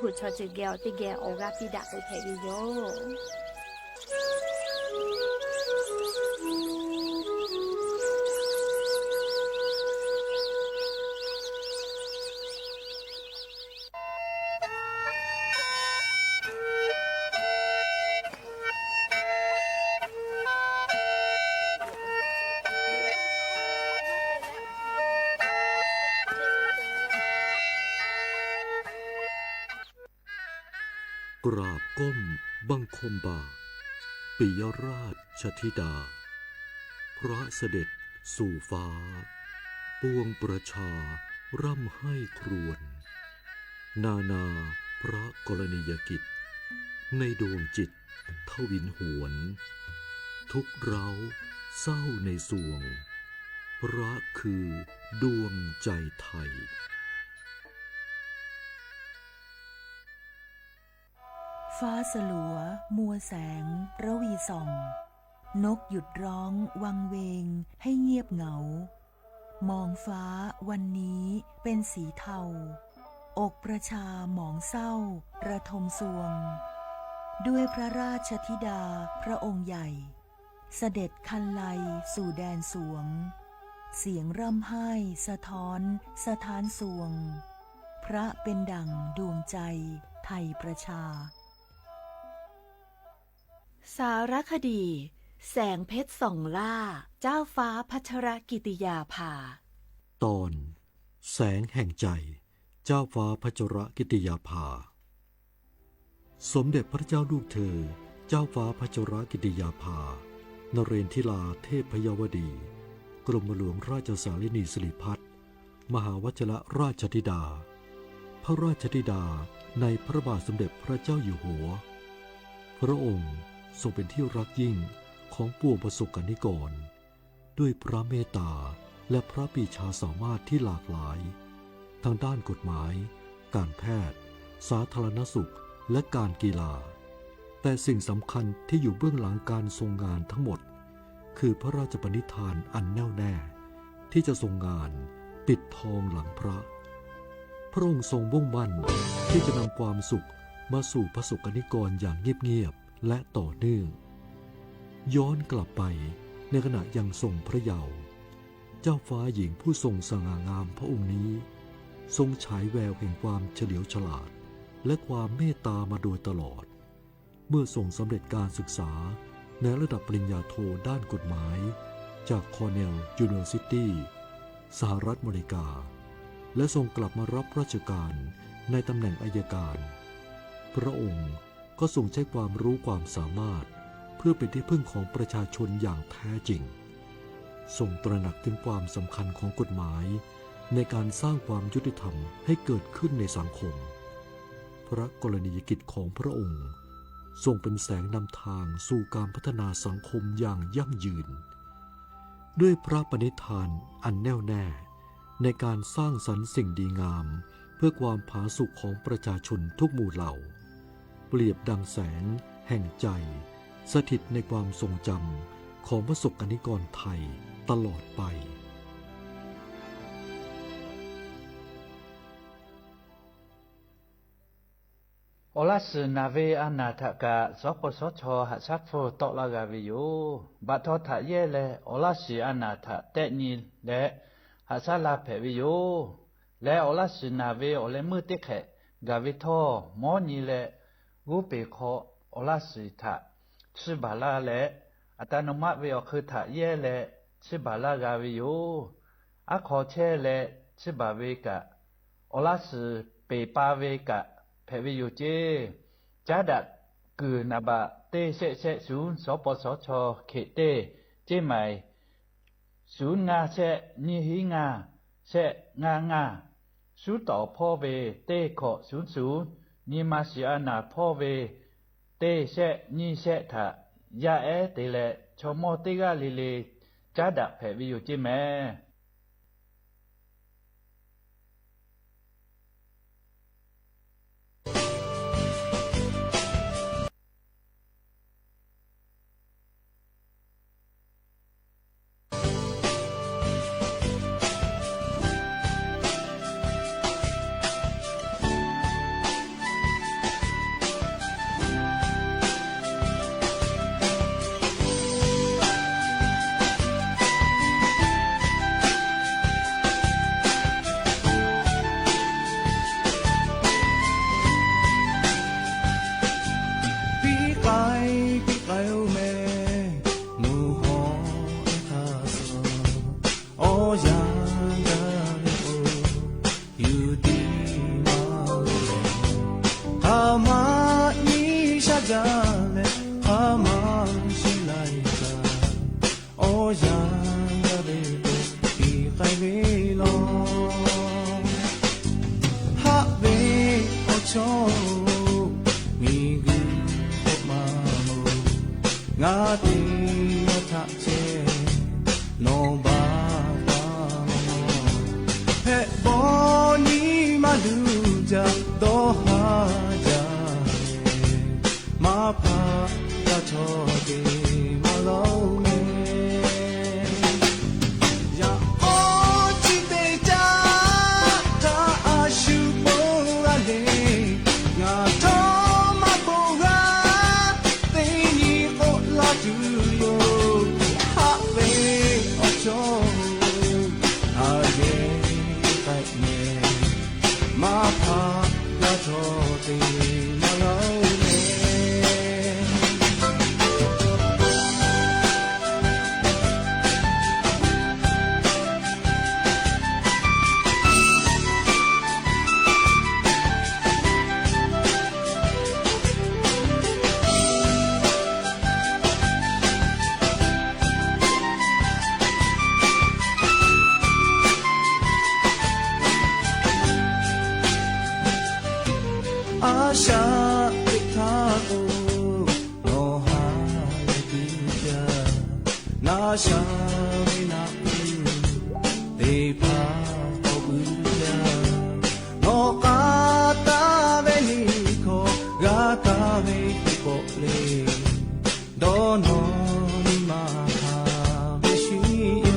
Hpu chaw ceuˬ geh awˬ teˇ geh awˬ g'aˇ piˇ daꞈ k'ai hpehꞈ ve yoˬ. กราบก้มบังคมบาท ปิยราชธิดา พระเสด็จสู่ฟ้า ปวงประชาร่ำไห้ครวญ นานาพระกรณียกิจ ในดวงจิตทวินหวน ทุกข์ร้าวเศร้าในสวง พระคือดวงใจไทย ฟ้าสลัวมัวแสงระวีส่อง นกหยุดร้องวังเวงให้เงียบเหงา มองฟ้าวันนี้เป็นสีเทา อกประชาหมองเศร้าระทมซวง ด้วยพระราชธิดาพระองค์ใหญ่ เสด็จคันไลสู่แดนสวง เสียงร่ำไห้สะท้อนสะท้านซวง พระเป็นดั่งดวงใจไทยประชา สารคดี แสงเพชรส่องล่า เจ้าฟ้าพัชรกิติยาภา ตอน แสงแห่งใจ เจ้าฟ้าพัชรกิติยาภา สมเด็จพระเจ้าลูกเธอ เจ้าฟ้าพัชรกิติยาภา นเรนทิราเทพยวดี กรมหลวงราชสารินีสิริพัฒน์ มหาวชิรราชธิดา พระราชธิดาในพระบาทสมเด็จพระเจ้าอยู่หัว พระองค์ทรงเป็นที่รักยิ่งของปวงประสบกรณิกร ด้วยพระเมตตาและพระปรีชาสามารถที่หลากหลาย ทางด้านกฎหมาย การแพทย์ สาธารณสุข และการกีฬา แต่สิ่งสำคัญที่อยู่เบื้องหลังการทรงงานทั้งหมด คือพระราชปณิธานอันแน่วแน่ ที่จะทรงงานปิดทองหลังพระ พระองค์ทรงมุ่งมั่นที่จะนำความสุขมาสู่พระสงฆ์กนิกรอย่างเงียบๆ และต่อเนื่อง ย้อนกลับไปในขณะยังทรงพระเยาว์ เจ้าฟ้าหญิงผู้ทรงสง่างามพระองค์นี้ ทรงฉายแววแห่งความเฉลียวฉลาด และความเมตตามาโดยตลอด เมื่อทรงสำเร็จการศึกษาในระดับปริญญาโทด้านกฎหมาย จาก Cornell University สหรัฐอเมริกา และทรงกลับมารับราชการในตำแหน่งอัยการ พระองค์ก็ทรงใช้ความรู้ความสามารถเพื่อเป็นที่พึ่งของประชาชนอย่างแท้จริง ทรงตระหนักถึงความสำคัญของกฎหมายในการสร้างความยุติธรรมให้เกิดขึ้นในสังคม พระกรณียกิจของพระองค์ทรงเป็นแสงนำทางสู่การพัฒนาสังคมอย่างยั่งยืน ด้วยพระปณิธานอันแน่วแน่ในการสร้างสรรค์สิ่งดีงามเพื่อความผาสุกของประชาชนทุกหมู่เหล่า เปรียบดังแสงแห่งใจ สถิตในความทรงจำของพระสงฆ์กนิกรไทยตลอดไป Awˬ laˇ shiˍ naˬ ve a naˬ htaꞈ kaꞈ สปสช haꞈ shaˉ hpfuhˇ tawˆ laˇ g'a ve yoˬ. Baꞈ htaw htaꞈ yehˇ leh awˬ laˇ shiˍ a naˬ htaꞈ tehˆ nyi leh haꞈ shaˉ la hpehꞈ ve yoˬ. Leh awˬ laˇ shiˍ naˬ ve awˬ leh meuˇ teˇ hk'ehꞈ gaˬ ve htawˇ, mawˉ nyi leh g'uˇ peˬ hk'aw awˬ laˇ shiˍ htaꞈ chiˇ baˬ laˇ leh, aˬ ta naw maˆ ve awˬ hk'eun htaꞈ yehˇ leh chiˇ baˬ laˇ g'a ve yoˬ. Aˉ hk'aw chehˇ leh chiˇ baˬ ve kaꞈ, awˬ laˇ shiˍ peˬ pa ve kaꞈ hpehꞈ ve yoˬ ceˇ. Caˉ daꞈ kuiˬ naˍ baꞈ teˇ shehˆ shehˆ shuˍ สปสช hkeꞈ teˇ ceˇ maiˍ shuˍ ngaˇ shehˆ nyiˇ hiˉ ngaˇ shehˆ ngaˇ ngaˇ, shuˉ tawˍ hpawˇ ve teˇ hkawꞈ shuˍ shuˍ, nyi ma shiˍ a naˬ hpawˇ ve teˇ shehˆ nyiˇ shehˆ htaꞈ yaˇ ehˉ te leh chaw mawˇ teˇ g'aˇ le le caˉ daꞈ hpehꞈ ve yoˬ ceˇ mehˍ. Maˇ nyi sha jaˇ leh, hk'a maˇ shuˍ laiˬ kaꞈ, awˬ yanˇ gaˇ ve k'o, tiꞈ k'ai ve law. Haꞈ ve awˬ chawˇ-oˬ, miˬguiˬ k'oˆ maˇ mawˬ. Ngaˬ teˇ g'aˇ htaꞈ chehˇ, nawˬ baˬ taˍ. Hpehꞈ bawˇ nyi maˇ luˬ jaˇ, dawˇ haˍ jaˇ. Maˇ hpaˆ g'a chaw te maˇ g'a-oˬ meh. Yaꞈ k'aw chi teˇ caˆ htaꞈ a shu ponˬ g'a le. Ngaˬ htawˇ maˇ ponˬ g'a, teˇ nyi k'oˆ laˇ tuˬ yoˬ. Haꞈ ve awˬ chawˇ-oˬ, a yehˬ k'ai meh. Maˇ hpaˆ g'a chaw te maˇ g'a-oˬ meh. A shaꞈ teꞈ htaˇ k'o, nawˬ ha leh tiꞈ yaˇ, na sha ve naˆ uˉ teˇ hpaˍ k'awꞈ puiˉ yaˇ. Nawˬ k'aˍ taˍ ve liꞈ hkawˇ g'a taˍ ve teˇ pawˆ le. Dawˇ nawˬ nyi ma haˍ ve shuˍ yoˬ.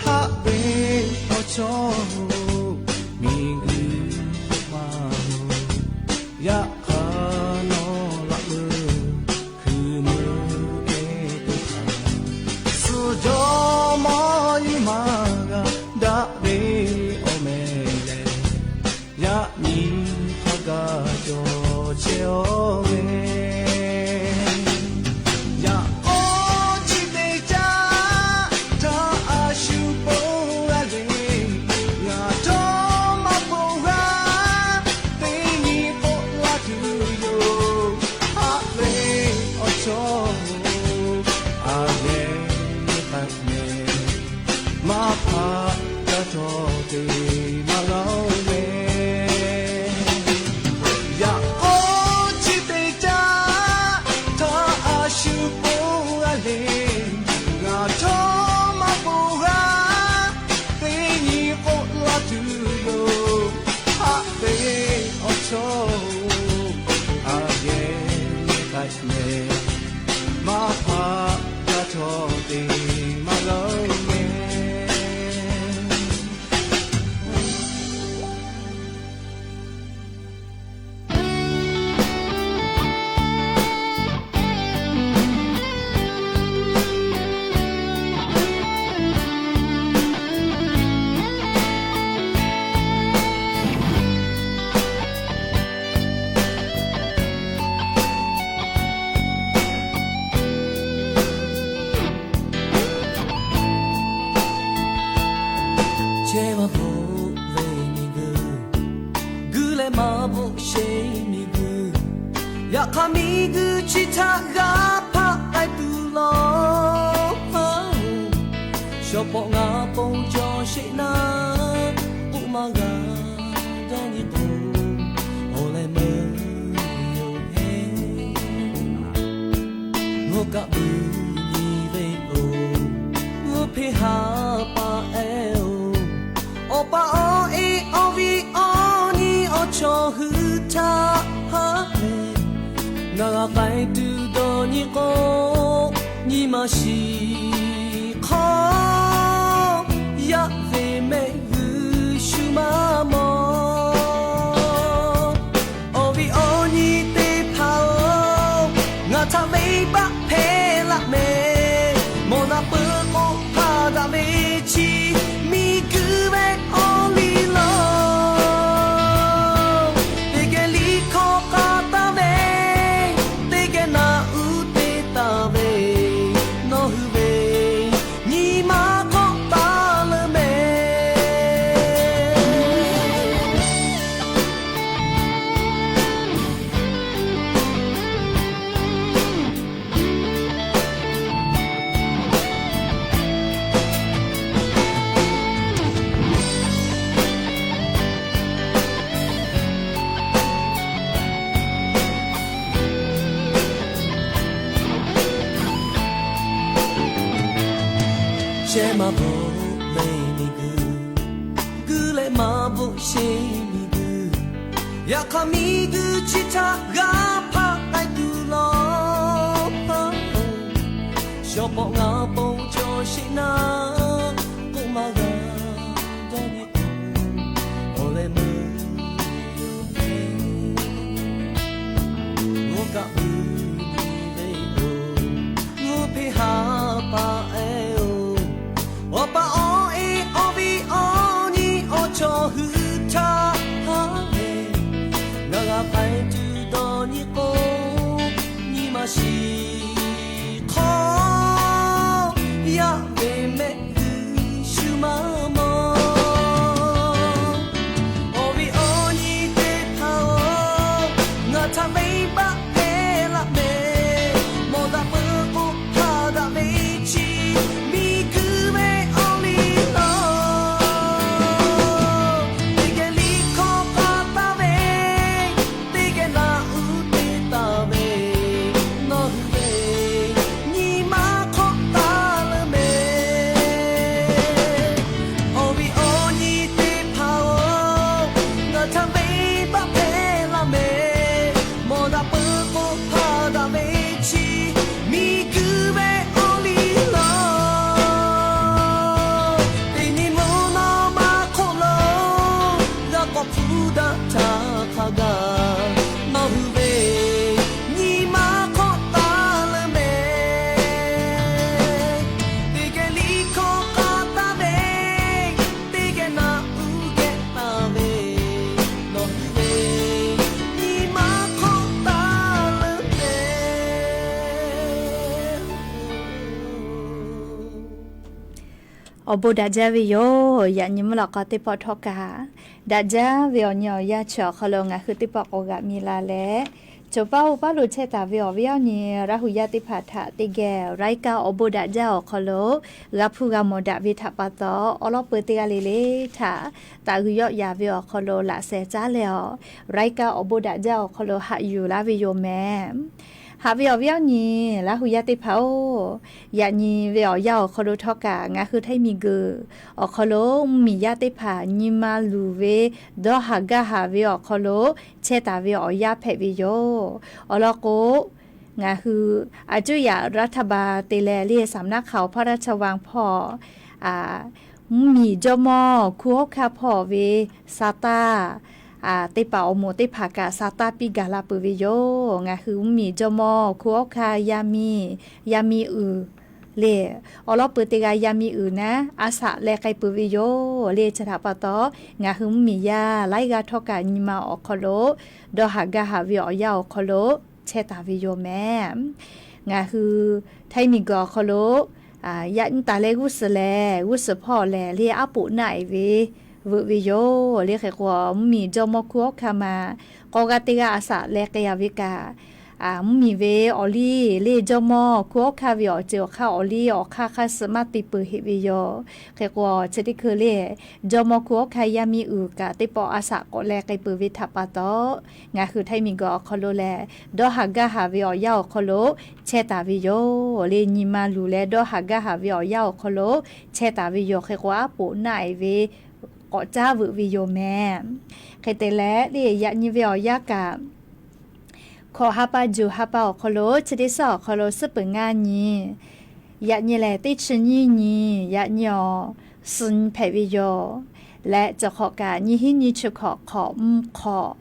Haꞈ ve awˬ chawˇ-oˬ, miˬguiˬ k'oˆ maˇ mawˬ. Yaꞈ hk'aˇ nawˬ laꞈ meuˇ hkui meuˇ kehˬ teˇ hpaˍ, suh jawˇ mawˇ nyi ma g'a daꞈ ve awˬ meh lehˬ, yaꞈ nyi hk'a gaˬ cawˬ chehˇ-oˬ ve. Yaꞈ k'aw chi teˇ caˆ htaꞈ a shu ponˬ g'a le. Ngaˬ htawˇ maˇ ponˬ g'a, teˇ nyi k'oˆ laˇ tuˬ yoˬ. Haꞈ ve awˬ chawˇ-oˬ, a yehˬ k'ai meh. Maˇ hpaˆ g'a chaw te maˇ g'a-oˬ meh. Yaꞈ k'aw chi teˇ caˆ htaꞈ a shu ponˬ g'a le. Ngaˬ htawˇ maˇ ponˬ g'a, teˇ nyi k'oˆ laˇ tuˬ yoˬ. Haꞈ ve awˬ chawˇ-oˬ, a yehˬ k'ai meh. Maˇ hpaˆ g'a chaw te maˇ g'a-oˬ meh. Chehˇ maˇ bvuhꞈ ve miˬguiˬ, guˇ leh maˇ bvuhꞈ sheˍ miˬguiˬ, yaꞈ hk'aˇ miˬguiˬ chi htaꞈ g'a hpaˆ k'ai tuˬ lawˬ. Shawˍ pawˆ ngaˬ ponˬ cawˬ sheˍ naˉ, k'oˆ maˇ g'a gaˇ nyi k'o, awˬ leh meuˇ yoˬ heˆ. Ngaˬ kaꞈ buiˬ nyi ve k'o, ngaˬ hpeˇ ha paˍ ehˉ-oˬ, awˬ pa awˬ e awˬ viˉ awˬ nyi awˬ chawˇ hui htaꞈ haˉ leh, ngaˬ g'a k'ai tuˬ dawˇ nyi k'o, nyi ma shiˍ hk'aw yaˇ ve mehˆ g'uˇ shu maˇ mawˬ. Awˬ viˉ awˬ nyi teˇ hpaˍ-oˬ, ngaˬ htaꞈ venˇbaˆ hpehˇ laˇ meh. Mawˬ naꞈ peuˬ k'o hpaˍ daꞈ ve chi miˬguiˬ ve awˬ liˇ law. Teˇ geh liꞈ hkawˇ k'a taˍ ve, teˇ geh naꞈ uˉ te taˍ ve, nawˬ hui ve nyi ma k'awꞈ taˍ leuˬ meh. Chehˇ maˇ bvuhꞈ ve miˬguiˬ, guˇ leh maˇ bvuhꞈ sheˍ miˬguiˬ, yaꞈ hk'aˇ miˬguiˬ chi htaꞈ g'a hpaˆ k'ai tuˬ lawˬ hpaˇ-oˬ, shawˍ pawˆ ngaˬ ponˬ cawˬ sheˍ naˉ, k'oˆ maˇ g'a dawˇ nyi k'o, awˬ leh meuˇ yoˬ hpehˇ. G'oˇ kaꞈ uiˍ ve yoˬ, g'oˇ hpeˇ ha pa ehˉ-oˬ, awˬ pa awˬ e awˬ viˉ awˬ nyi awˬ chawˇ hui htaˇ, ngaˬ g'a hpaiˇ tuˬ dawˇ nyi k'o, nyi ma shiˍ hk'awˇ yaˇ ve mehˆ g'uiˬ shu maˇ mawˬ. Awˬ viˉ awˬ nyi teˇ hpaˍ-oˬ, ngaˬ htaꞈ venˇbaˆ hpehˇ laˇ mehˍ. Mawˬ daꞈ peuˬ k'o, hpaˍ daꞈ ve chi miˬguiˬ ve awˬ liˇ law. Teˇ geh liˇ hkawˇ k'aˇ taˍ ve, teˇ geh naꞈ uˉ te taˍ ve, nawˬ hui ve nyi ma hk'awꞈ taˍ leuˬ mehˍ. Awˬ viˉ awˬ nyi teˇ hpaˍ-oˬ, ngaˬ htaꞈ venˇbaˆ hpehˇ laˇ mehˍ. Mawˬ daꞈ peuˬ k'o, hpaˍ daꞈ ve chi miˬguiˬ ve awˬ liˇ law. Teˇ nyi mvuhˇ naw ma hk'oˆ lo g'a k'awꞈ hpu daꞈ htaˇ hk'a gaˬ, nawˬ hui ve nyi ma hk'awꞈ taˍ leuˬ mehˍ. Teˇ geh liˇ hkawˇ k'aˇ taˍ ve, teˇ geh naꞈ uˉ geh taˍ ve, nawˬ hui ve nyi ma hk'awꞈ taˍ leuˬ mehˍ. Awˬ bon daꞈ jaˇ ve yoˬ. Yaꞈ nyi mvuhˇ lawꞈ k'aw teˇ pawˆ htawˇ kaꞈ, daꞈ jaˇ ve awˬ nyi awˬ yanˇ chi awˬ hk'aw lo ngaˬ hui teˇ pawˆ k'awꞈ g'aꞈ mi la leh, cawˬ paˇ oˇ paˇ lo chehˇ taˍ ve awˬ viˉ awˬ nyi Laˇ hu yaˇ teˇ hpaˍ htaꞈ teˇ geh รายการ awˬ bon daꞈ jaˇ awˬ hk'aw lo g'a hpuˇ g'a mawˬ daꞈ ve htaꞈ pa taw, awˉ lawˉ peu teˇ g'aˇ le le htaꞈ taꞈ g'uiˬ yawˆ yaˍ ve awˬ hk'aw lo laꞈ sheh caˉ leh awˬ, รายการ awˬ bon daꞈ jaˇ awˬ hk'aw lo haꞈ yuˬ laˇ ve yoˬ mehˍ. Haꞈ ve awˬ viˉ awˬ nyi Laˇ hu yaˇ teˇ hpaˍ-oˬ, yaꞈ nyi ve awˬ yanˇ awˬ hk'aw lo htawˇ kaꞈ ngaˬ hui Htaiˇ miˬguiˬ awˬ hk'aw lo mvuhˇmiˬ yaˇ teˇ hpaˍ nyi ma luˬ ve, dawˇ haˍ gaˇ haˍ ve awˬ hk'aw lo chehˇ taˍ ve awˬ yanˇ hpehꞈ ve yoˬ. Awˬ lawn k'o, ngaˬ hui a cuˇ yaꞈ รัฐบาล te leh le สำนักข่าวพระราชวัง hpawˇ, mvuhˇmiˬ jawˇmawˇ hkunˉ hawˉ hkanˇ hpawˇ ve sa taˇ teˇ hpaˍ awˬ moˍ teˇ hpaˍ kaꞈ sa taˇ piˇ gaˬ la peuˬ ve yoˬ. Ngaˬ hui mvuhˇmiˬ jawˇmawˇ hkunˉ hawˉ hkanˇ yaˇ miˇ, yaˇ miˇ uiˍ le, awˬ lawn peuˬ teˇ g'aˇ yaˇ miˇ uiˍ naˉ a shaꞈ leh k'ai peuˬ ve yoˬ le. Chi htaꞈ pa taw, ngaˬ hui mvuhˇmiˬ yaˇ laiˉ g'aˇ htawˇ kaꞈ nyi ma awˬ hk'aw lo dawˇ haˍ gaˇ haˍ ve awˬ yanˇ awˬ hk'aw lo chehˇ taˍ ve yoˬ mehˍ. Ngaˬ hui Htaiˇ miˬguiˬ awˬ hk'aw lo yaꞈ nyi taˍ leh g'uˇ suhˍ lehˬ, g'uˇ suhˍ hpawˇ lehˬ le aˉ poꞈ naˆ-e ve veuꞈ ve yoˬ le. Hk'e k'o, mvuhˇmiˬ jawˇmawˇ hkunˉ hawˉ hkanˇ ma k'awꞈ g'a teˇ g'aˇ a shaꞈ leh k'ai-a ve kaꞈ, mvuhˇmiˬ ve awˬ liˇ le jawˇmawˇ hkunˉ hawˉ hkanˇ ve awˬ ceuˬ awˬ hk'aˇ awˬ liˇ awˬ hk'aˇ hk'aˇ suh maˇ te peuˬ heꞈ ve yoˬ. Hk'e k'o, chi teˇ hkui le jawˇmawˇ hkunˉ hawˉ hkanˇ yaˇ miˇ uiˍ kaꞈ teˇ pawˆ a shaꞈ k'awꞈ leh k'ai peuˬ ve htaꞈ pa taw, ngaˬ hui Htaiˇ miˬguiˬ awˬ hk'aw lo lehˬ dawˇ haˍ gaˇ haˍ ve awˬ yanˇ awˬ hk'aw lo chehˇ taˍ ve yoˬ le. Nyi ma luˬ leh dawˇ haˍ gaˇ haˍ ve awˬ yanˇ awˬ hk'aw lo chehˇ taˍ ve yoˬ. Hk'e k'o, aˉ poꞈ naˆ-e ve k'awꞈ caˉ veuꞈ ve yoˬ mehˍ. Hk'e te leh le yaꞈ nyi ve awˬ yanˇ kaꞈ, hkawꞈ ha pa juˬ ha pa awˬ hk'aw lo chi teˇ suhˉ awˬ hk'aw lo suhˉ peuˬ ngaˇ nyi, yaꞈ nyi lehˬ teˇ chi nyiˇ nyi, yaꞈ nyi awˬ suhˍ nyi hpehꞈ ve yoˬ. Leh cawˬ hk'awꞈ kaꞈ nyiˇ hinˉ nyiˇ chi hkawꞈ hk'awꞈ mvuhˇ hk'awꞈ,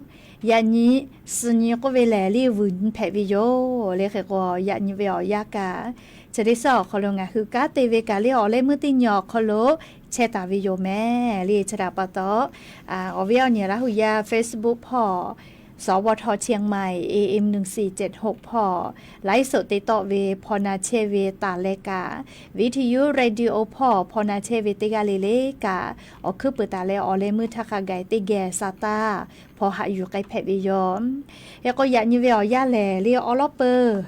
yaꞈ nyi suhˍ nyi k'oˆ ve lehˬ le vuiˬ nyi hpehꞈ ve yoˬ le. Hk'e k'o, yaꞈ nyi ve awˬ yanˇ kaꞈ, chi teˇ suhˉ awˬ hk'aw lo ngaˬ hui kanˉ te ve kaꞈ le awˬ leh meuˇ teˇ nyi awˬ hk'aw lo chehˇ taˍ ve yoˬ mehˍ le. Chi htaꞈ pa taw, awˬ viˉ awˬ nyi Laˇ hu yaˇ Facebook hpawˇ สวท เชียงใหม่ เอเอ็ม หนึ่งสี่เจ็ดหก hpawˇ, ไลฟ์สด te tawˆ ve hpaw na chehˇ ve taˍ leh kaꞈ, วิทยุ radio hpawˇ hpaw na chehˇ ve teˇ g'aˇ le le kaꞈ, awˬ hkuiˉ peuˬ taˍ leh awˬ leh meuˇ htaˇ hk'a gaˬ teˇ geh sa taˇ hpaw haꞈ yuˬ k'ai hpehꞈ ve yoˬ. Hk'e k'o, yaꞈ nyi ve awˬ yanˇ lehˬ le awˉ lawˉ peu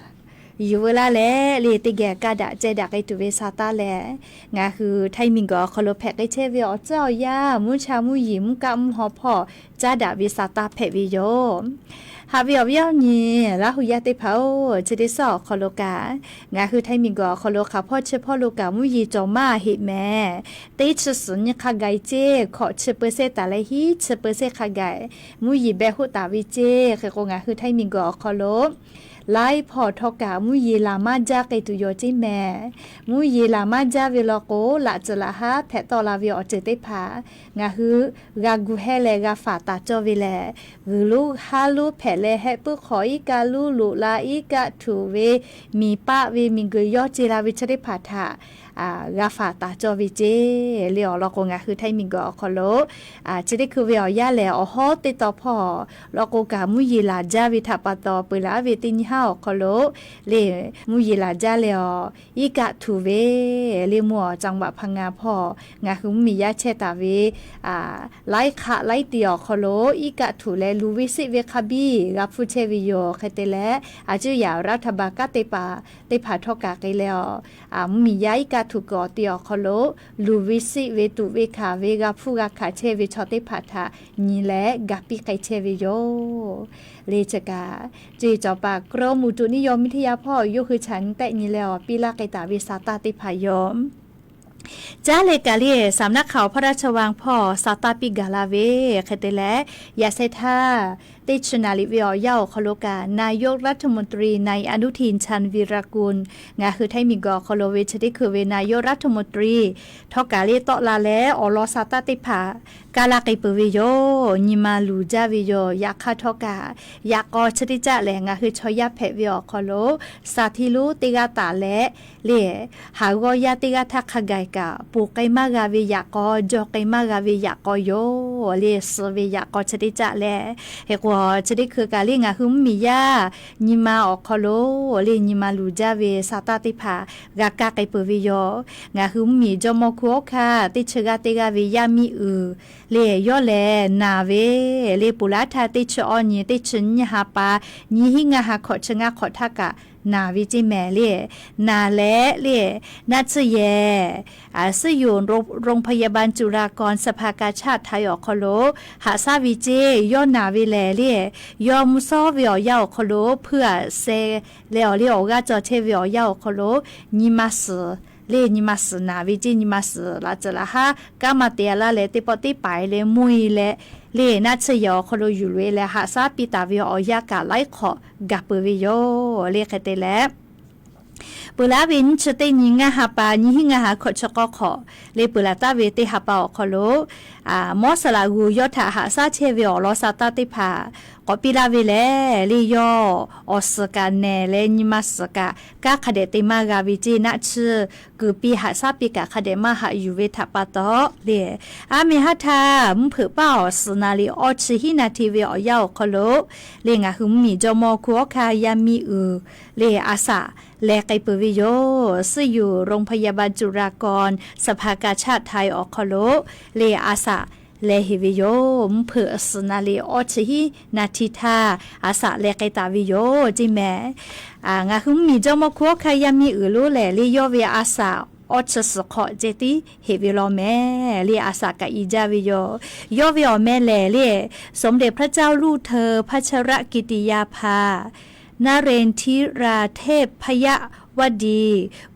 yuˬ veu laˇ leh le teˇ geh kaˇ daꞈ ceh daꞈ k'ai tuˬ ve sa taˇ leh, ngaˬ hui Htaiˇ miˬguiˬ awˬ hk'aw lo hpehꞈ k'ai chehˇ ve awˬ tcuhˉ awˬ yanˇ mvuhˇ cha mvuhˇ yeˬ mvuhˇ kaˆ mvuhˇ haw hpawˇ caˉ daꞈ ve sa taˇ hpehꞈ ve yoˬ. Haꞈ ve awˬ viˉ awˬ nyi Laˇ hu yaˇ teˇ hpaˍ-oˬ, chi teˇ suhˉ awˬ hk'aw lo kaꞈ, ngaˬ hui Htaiˇ miˬguiˬ awˬ hk'aw lo hk'aˬ hpawˇ chi hpawˇ lo kaꞈ mvuhˇ yeˬ cawˬ maˇ heˆ mehˍ. Teˇ chi suhˍ nyi hk'a gaˬ ceˇ, hkawꞈ chi เปอร์เซ็นต์ taˍ leh hiˉ chi เปอร์เซ็นต์ hk'a gaˬ mvuhˇ yeˬ beh hoˆ taˍ ve ceˇ. Hk'e k'o, ngaˬ hui Htaiˇ miˬguiˬ awˬ hk'aw lo laiˉ hpawˇ htawˇ kaꞈ mvuhˇ yeˬ laˬ maˇ jaˇ k'ai tuˬ yoˬ ceˇ mehˍ. Mvuhˇ yeˬ laˬ maˇ jaˇ ve law k'o, laꞈ tcuhˍ laꞈ haˉ hpehꞈ tawˆ la ve awˬ ceuˬ teˇ hpaˍ ngaˬ hui g'a gu hehˇ leh g'a faˍ taˍ cawˇ ve lehˬ, g'uiˬ lonˉ haˉ lonˉ hpehꞈ leh heh puiˉ hk'awꞈ iˉ kaˆ lonˉ loꞈ la iˉ kaˆ htuꞈ ve, miˬ paˆ ve miˬguiˬ yawˇ ce la ve chi teˇ hpaˍ htaꞈ g'a faˍ taˍ cawˇ ve ceˇ. Le awˬ lawn k'o, ngaˬ hui Htaiˇ miˬguiˬ awˬ hk'aw lo chi teˇ hkui ve awˬ yanˇ lehˬ, awˬ hawˉ teˇ taw hpawˇ law k'o kaꞈ mvuhˇ yeˬ laˬ jaˇ ve htaꞈ pa taw, peuˬ laˬ ve teˇ nyi haˉ awˬ hk'aw lo le mvuhˇ yeˬ laˬ jaˇ leh awˬ, iˉ kaˆ htuꞈ ve le mvuhˇ awˬ จังหวัดพังงา hpawˇ ngaˬ hui mvuhˇmiˬ yaˇ chehˇ taˍ ve laiˉ hk'aˆ laiˉ ti awˬ hk'aw lo iˉ kaˆ htuꞈ leh luˬ ve seˆ ve hk'a biˇ g'a hpfuhˇ chehˇ ve yoˬ. Hk'e te leh, a cuˇ yaꞈ รัฐบาล kanˉ te paˍ teˇ hpaˍ htawˇ kaꞈ k'ai leh awˬ, mvuhˇmiˬ yaˇ iˉ kaˆ htuꞈ kuiˬ awˬ ti awˬ hk'aw lo luˬ ve seˆ ve tuꞈ ve hkanˍ ve g'a hpfuhˇ g'a hkanˍ chehˇ ve chaw teˇ hpaˍ htaꞈ nyi leh ga piˇ k'ai chehˇ ve yoˬ. Le chi kaꞈ, ceˇ cawˬ paˍ กรมอุตุนิยมวิทยา hpawˇ yawˇ hui chaꞈ nyi tehˆ nyi leh awˬ piˇ laˇ k'ai taˍ ve sa taˇ teˇ hpaˍ yoˬ. Caˉ leh kaꞈ le สำนักข่าวพระราชวัง hpawˇ sa taˇ piˇ gaˬ la ve, hk'e te leh, yaꞈ sheh htaˇ teˇ chi naˍ riˍ ve awˬ yanˇ awˬ hk'aw lo kaꞈ นายกรัฐมนตรี นายอนุทิน ชาญวีรกูล ngaˬ hui Htaiˇ miˬguiˬ awˬ hk'aw lo ve chi teˇ hkui ve นายกรัฐมนตรี htawˇ kaꞈ le tawˆ la leh awˬ lawn sa taˇ teˇ hpaˍ kaˇ laˇ k'ai peuˬ ve yoˬ. Nyi ma luˬ jaˇ ve yoˬ. Yaꞈ hk'aˇ htawˇ kaꞈ, yaꞈ k'aw chi teˇ caˆ lehˬ, ngaˬ hui chaw yaˇ hpehꞈ ve awˬ hk'aw lo, sa htiˇ lonˉ teˇ g'aˇ taˍ leh le, haˍ g'awˇ yaˇ teˇ g'aˇ htaˇ hk'a gaˬ kaꞈ ponˬ k'ai maˇ g'a ve yaꞈ k'aw, jaw k'ai maˇ g'a ve yaꞈ k'aw yoˬ. Le suh ve yaꞈ k'aw chi teˇ caˆ lehˬ, hk'e k'o chi teˇ hkui kaꞈ le ngaˬ hui mvuhˇmiˬ yaˇ nyi ma awˬ hk'aw lo le nyi ma luˬ jaˇ ve sa taˇ teˇ hpaˍ g'a kaˇ k'ai peuˬ ve yoˬ. Ngaˬ hui mvuhˇmiˬ jawˇmawˇ hkunˉ hawˉ hkanˇ teˇ chi g'aˇ teˇ g'aˇ ve yaˇ miˇ uiˍ le yawˇ lehˬ naˬ ve le ponˬ laˇ htaˇ teˇ chi awˇ nyi teˇ chi nyiˇ ha pa, nyiˇ hinˉ ngaˇ ha hkawꞈ chi ngaˇ hk'awꞈ htaˇ kaꞈ naˬ ve ceˇ mehˍ le. Naˬ leh le, naˆ tsuhˇ yehˬ ซึ่งอยู่โรงพยาบาลจุฬาภรณ์ สภากาชาดไทย awˬ hk'aw lo haꞈ shaˉ ve ceˇ. Yawˇ naˬ ve lehˬ le, yawˇ mvuhˇ shawˉ ve awˬ yanˇ awˬ hk'aw lo hpuiˇ aꞈ sheh leh awˬ le awˬ g'aˇ cawˬ chehˇ ve awˬ yanˇ awˬ hk'aw lo nyi ma suhˍ le nyi ma suhˍ naˬ ve ceˇ. Nyi ma suhˍ laꞈ tcuhˍ laꞈ haˉ kanˉ maˇ te laˇ leh teˇ pawˆ teˇ paiˍ leh mvuhˇ e leh le, naˆ tsuhˇ yehˬ awˬ hk'aw lo yuˬ loꞈ e leh haꞈ shaˉ piˇ taˍ ve awˬ yanˇ kaꞈ laiˉ hk'awꞈ gaˬ peuˬ ve yoˬ le. Hk'e te leh, peuˬ laˇ ve nyiˇ chi teˇ nyi ngaˇ ha pa, nyiˇ hinˉ ngaˇ ha hkawꞈ chi k'awˇ hk'awꞈ le peuˬ laˬ taˍ ve teˇ ha pa awˬ hk'aw lo, mawˇ saˍ laꞈ g'uˬ yawˇ htaꞈ haꞈ shaˉ chehˇ ve awˬ lawn sa taˇ teˇ hpaˍ k'awꞈ piˇ laˇ ve lehˬ le, yawˇ awˬ suhˍ kaꞈ nehˬ leh nyi ma suhˍ kaꞈ kanˉ hk'a dehꞈ te maˇ g'a ve ceˇ. Naˆ tsuhˇ kuiˬ piˇ haꞈ shaˉ piˇ kaꞈ hk'a dehꞈ maˇ haꞈ yuˬ ve htaꞈ pa taw le, aˉ meh haˉ htaˇ mvuhˇ hpeuꞈ paˇ awˬ suhˍ naˍ riˍ awˇ chi hiˉ naˍ hti ve awˬ yanˇ awˬ hk'aw lo le ngaˬ hui mvuhˇmiˬ jawˇmawˇ hkunˉ hawˉ hkanˇ yaˇ miˇ uiˍ le a shaꞈ leh k'ai peuˬ ve yoˬ. ซึ่งอยู่โรงพยาบาลจุฬาภรณ์ สภากาชาดไทย awˬ hk'aw lo le a shaꞈ leh heˍ ve yoˬ. Mvuhˇ hpeuꞈ suhˍ naˍ riˍ awˇ chi hiˉ naˍ hti htaˇ a shaꞈ leh k'ai taˍ ve yoˬ ceˇ mehˍ. Ngaˬ hui mvuhˇmiˬ jawˇmawˇ hkunˉ hawˉ hkanˇ yaˇ miˇ uiˍ lonˉ lehˬ le, yawˇ ve a shaꞈ awˇ chi suhˍ hk'awꞈ ceh tiˉ heˍ ve law mehˍ le, a shaꞈ kaꞈ i jaˇ ve yoˬ. Yawˇ ve awˬ meh lehˬ le, สมเด็จพระเจ้าลูกเธอพัชรกิติยาภา นเรนทิราเทพยวดี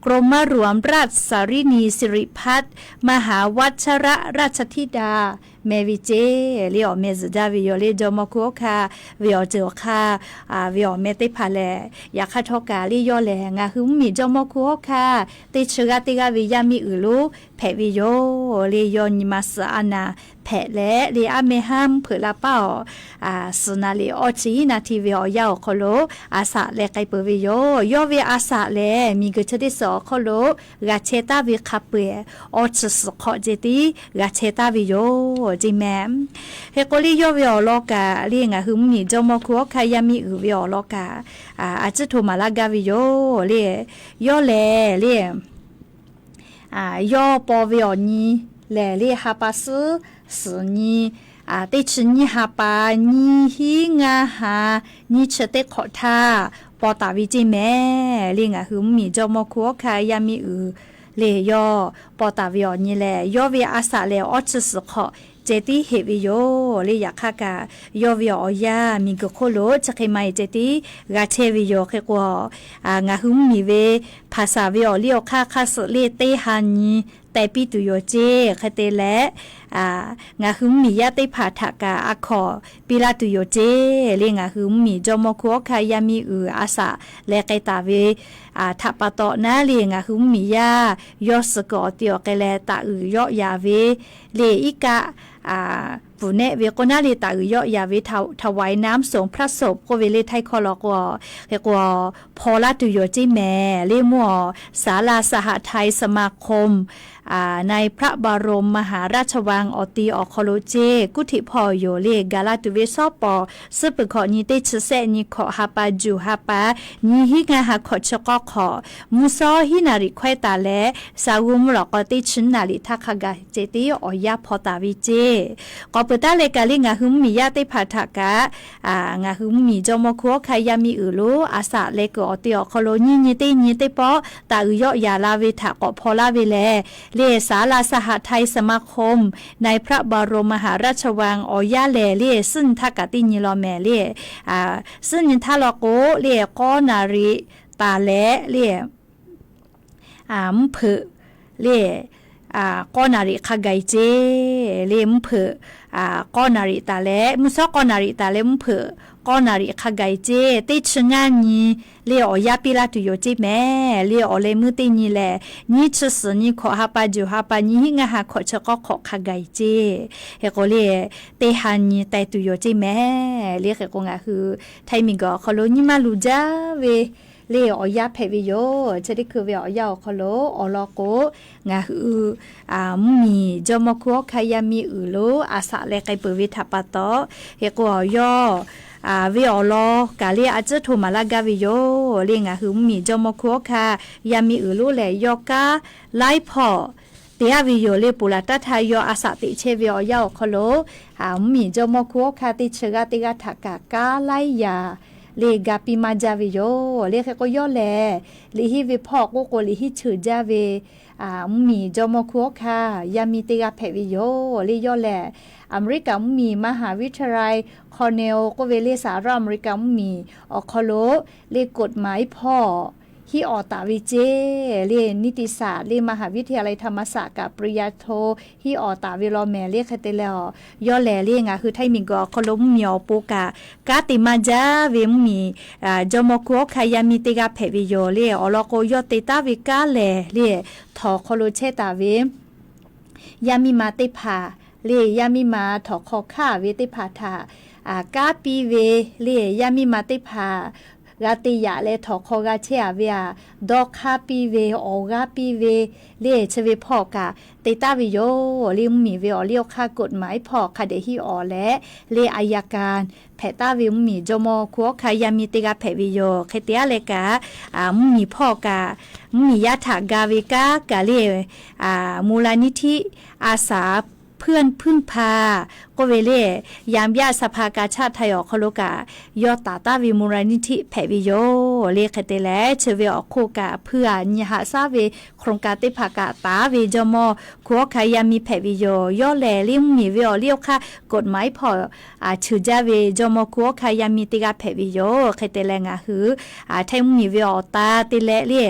กรมหลวงราชสารินีสิริพัฒน์ มหาวัชรราชธิดา meh ve ceˇ le, awˬ meh zuhˬ jaˇ ve yoˬ le. Jawˇmawˇ hkunˉ hawˉ hkanˇ ve awˬ ceuˬ awˬ hk'aˇ ve awˬ meh teˇ hpaˍ lehˬ, yaꞈ hk'aˇ htawˇ kaꞈ le yawˇ lehˬ ngaˬ hui mvuhˇmiˬ jawˇmawˇ hkunˉ hawˉ hkanˇ teˇ chi g'aˇ teˇ g'aˇ ve yaˇ miˇ uiˍ lonˉ hpehꞈ ve yoˬ le. Yawˇ nyi ma suhˍ a naˍ hpehꞈ leh le, aˉ meh haˉ mvuhˇ hpeuꞈ la paˇ awˬ suhˍ naˍ riˍ awˇ chi hiˉ naˍ hti ve awˬ yanˇ awˬ hk'aw lo a shaꞈ leh k'ai peuˬ ve yoˬ. Yawˇ ve a shaꞈ lehˬ, miˬguiˬ chi teˇ suhˍ awˬ hk'aw lo g'a chehˇ taˍ ve hk'a peu-eˬ awˇ chi suhˍ hk'awꞈ ceh tiˉ g'a chehˇ taˍ ve yoˬ ceˇ mehˍ. Hk'e k'o le, yawˇ ve awˬ lawn kaꞈ le ngaˬ hui mvuhˇmiˬ jawˇmawˇ hkunˉ hawˉ hkanˇ yaˇ miˇ uiˍ ve awˬ lawn kaꞈ a ciˉ htoꞈ maˍ laˇ gaˇ ve yoˬ le. Yawˇ lehˬ le, yawˇ paw ve awˬ nyi lehˬ le, ha pa suhˉ suhˍ nyi teˇ chi nyiˇ ha pa, nyiˇ hinˉ ngaˇ ha nyiˇ chi teˇ hk'awꞈ htaˇ paw taˍ ve ceˇ mehˍ le. Ngaˬ hui mvuhˇmiˬ jawˇmawˇ hkunˉ hawˉ hkanˇ yaˇ miˇ uiˍ le, yawˇ paw taˍ ve awˬ nyi lehˬ, yawˇ ve a shaꞈ lehˬ awˇ chi suhˍ hk'awꞈ ceh tiˉ heꞈ ve yoˬ le. Yaꞈ hk'aˇ kaꞈ yawˇ ve awˬ yanˇ miˬguiˬ hk'oˆ lo chi hk'e maˇ heˆ ceh tiˉ g'a chehˇ ve yoˬ. Hk'e k'o, ngaˬ hui mvuhˇmiˬ ve hpaˍ saˍ ve awˬ liˇ awˬ hk'aˇ hk'aˇ suh le teˇ ha nyi teh piˇ tuˬ yoˬ ceˇ. Hk'e te leh, ngaˬ hui mvuhˇmiˬ yaˇ teˇ hpaˍ htaꞈ kaꞈ a hkawꞈ piˇ laˇ tuˬ yoˬ ceˇ le. Ngaˬ hui mvuhˇmiˬ jawˇmawˇ hkunˉ hawˉ hkanˇ yaˇ miˇ uiˍ a shaꞈ leh k'ai taˍ ve htaꞈ pa taw naˉ le, ngaˬ hui mvuhˇmiˬ yaˇ yawˇ suh kuiˬ awˬ ti awˬ k'ai leh taˍ uiˍ yawˆ yan ve le, iˉ kaˆ pfuhˍ nehˆ ve k'o naˉ le, taˍ uiˍ yawˆ yan ve ถวายน้ำสงฆ์พระศพ k'oˆ ve le ไทย hkawˇ law k'o, hk'e k'o hpaw laˇ tuˬ yoˬ ceˇ mehˍ le. Mvuhˇ awˬ ศาลาสหทัยสมาคม ในพระบรมมหาราชวัง awˬ ti awˬ hk'aw lo ceˇ kuˉ htiꞈ hpaw yoˬ le. Gaˬ la tuˬ ve shawˉ pawˍ suhˉ peuˬ hkawꞈ nyi teˇ chi sehˆ nyi hkawꞈ ha pa juˬ ha pa nyi hiˉ ngaˇ ha hkawꞈ chi k'awˇ hk'awꞈ, mvuhˇ shawˉ hiˉ naˍ riˍ hkawehˇ taˍ leh, sa g'uˇ mvuhˇ lawꞈ k'aw teˇ chi naˍ riˍ htaˇ hk'a gaˬ ceh tiˉ awˬ yanˇ hpaw taˍ ve ceˇ. K'awꞈ peuˬ taˉ leh kaꞈ le ngaˬ hui mvuhˇmiˬ yaˇ teˇ hpaˍ htaꞈ kaꞈ, ngaˬ hui mvuhˇmiˬ jawˇmawˇ hkunˉ hawˉ hkanˇ yaˇ miˇ uiˍ lo a shaꞈ leh kuiˬ awˬ ti awˬ hk'aw lo nyiˇ nyi teˇ nyi teˇ pawˆ taˍ uiˍ yawˆ yan la ve htaꞈ k'awꞈ hpaw laˇ ve lehˬ le, ศาลาสหทัยสมาคม ในพระบรมมหาราชวัง awˬ yanˇ lehˬ le, suhˉ nyi htaˇ kaꞈ teˇ nyi law mehˍ le. Suhˉ nyi htaˇ law k'o le, k'awˇ naˍ riˍ taˍ leh le, mvuhˇ hpeuꞈ le, k'awˇ naˍ riˍ hk'a gaˬ ceˇ le. Mvuhˇ hpeuꞈ k'awˇ naˍ riˍ taˍ leh, mvuhˇ shawˉ k'awˇ naˍ riˍ taˍ leh mvuhˇ hpeuꞈ k'awˇ naˍ riˍ hk'a gaˬ ceˇ. Teˇ chi ngaˇ nyi le awˬ yanˇ piˇ laˇ tuˬ yoˬ ceˇ mehˍ le. Awˬ leh meuˇ teˇ nyi lehˬ, nyiˇ chi suhˍ nyi hkawꞈ ha pa juˬ ha pa nyi hiˉ ngaˇ ha hkawꞈ chi k'awˇ hk'awꞈ hk'a gaˬ ceˇ. Hk'e k'o le, teˇ ha nyi teh tuˬ yoˬ ceˇ mehˍ le. Hk'e k'o ngaˬ hui Htaiˇ miˬguiˬ awˬ hk'aw lo nyi maˇ luˬ jaˇ ve le awˬ yanˇ hpehꞈ ve yoˬ. Chi teˇ hkui ve awˬ yanˇ awˬ hk'aw lo awˬ lawn k'o, ngaˬ hui mvuhˇmiˬ jawˇmawˇ hkunˉ hawˉ hkanˇ yaˇ miˇ uiˍ lo a shaꞈ leh k'ai peuˬ ve htaꞈ pa taw, hk'e k'o awˬ yawˇ ve awˬ lawn kaꞈ le a ciˉ hto maˍ laˇ gaˇ ve yoˬ le. Ngaˬ hui mvuhˇmiˬ jawˇmawˇ hkunˉ hawˉ hkanˇ yaˇ miˇ uiˍ lo lehˬ, yawˇ kanˉ laiˉ hpawˇ te aˇ ve yoˬ le. Ponˬ laˬ taˇ htaˇ yawˇ a shaꞈ teꞈ chehˇ ve awˬ yanˇ awˬ hk'aw lo, mvuhˇmiˬ jawˇmawˇ hkunˉ hawˉ hkanˇ teˇ chi g'aˇ teˇ g'aˇ htaꞈ kaꞈ kanˉ laiˉ yaꞈ le ga piˇ maˇ jaˇ ve yoˬ le. Hk'e k'o yawˇ lehˬ, liꞈ henˇ ve hpawˇ k'oˆ k'o liꞈ henˇ cheuˬ jaˇ ve mvuhˇmiˬ jawˇmawˇ hkunˉ hawˉ hkanˇ yaˇ miˇ teˇ g'aˇ hpehꞈ ve yoˬ le. Yawˇ lehˬ, Aˍmeˍriˆkaˍ mvuhˇmiˬ มหาวิทยาลัย Cornell k'oˆ ve le สหรัฐอเมริกา mvuhˇmiˬ awˬ hk'aw lo le กฎหมาย hpawˇ hiˉ awˍ taˍ ve ceˇ le. Niˇ tiꞈ saˍ le มหาวิทยาลัยธรรมศาสตร์ kaꞈ ปริญญาโท hiˉ awˍ taˍ ve law mehˍ le. Hk'e te leh, yawˇ lehˬ le ngaˬ hui Htaiˇ miˬguiˬ awˬ hk'aw lo mvuhˇmiˬ awˬ pon kaꞈ kanˉ te maˇ jaˇ ve mvuhˇmiˬ jawˇmawˇ hkunˉ hawˉ hkanˇ yaˇ miˇ teˇ g'aˇ hpehꞈ ve yoˬ le. Awˬ lawn k'o, yawˇ te taˉ ve kanˉ lehˬ le, htawnˍ hk'aw lo chehˇ taˍ ve yaˇ miˇ ma teˇ hpaˍ le, yaˇ miˇ ma htawnˍ hk'aw hk'aˇ ve teˇ hpaˍ htaꞈ kanˉ piˇ ve le, yaˇ miˇ ma teˇ hpaˍ g'a te yaꞈ leh htawnˍ hk'aw g'a chehˇ a ve aꞈ, dawˇ hk'aˇ piˇ ve, awˬ g'aˇ piˇ ve le, chi ve hpawˇ kaꞈ te taˍ ve yoˬ le. Mvuhˇmiˬ ve awˬ liˇ awˬ hk'aˇ กฎหมาย hpawˇ hk'a dehꞈ hiˉ awˍ leh le, อัยการ hpehꞈ taˍ ve mvuhˇmiˬ jawˇmawˇ hkunˉ hawˉ hkanˇ yaˇ miˇ teˇ g'aˇ hpehꞈ ve yoˬ. Hk'e te aˉ leh kaꞈ, mvuhˇmiˬ hpawˇ kaꞈ mvuhˇmiˬ yaˇ htaꞈ ga ve kanˉ kaꞈ le, มูลนิธิอาสาเพื่อนพึ่งพา k'oˆ ve le, ยามหญ้าสภากาชาดไทย awˬ hk'aw lo kaꞈ yawˇ taˍ taˍ ve มูลนิธิ hpehꞈ ve yoˬ le. Hk'e te leh chi ve awˬ hk'oˆ kaꞈ hpuiˇ aꞈ nyi haꞈ shaˉ ve โครงการ teˇ hpaˍ kaꞈ taˍ ve jawˇmawˇ hkunˉ hawˉ hkanˇ yaˇ miˇ hpehꞈ ve yoˬ. Yawˇ lehˬ le mvuhˇmiˬ ve awˬ liˇ awˬ hk'aˇ กฎหมาย hpawˇ a cheuˬ jaˇ ve jawˇmawˇ hkunˉ hawˉ hkanˇ yaˇ miˇ teˇ g'aˇ hpehꞈ ve yoˬ. Hk'e te leh ngaˬ hui Htaiˇ mvuhˇmiˬ ve awˬ ta te leh le,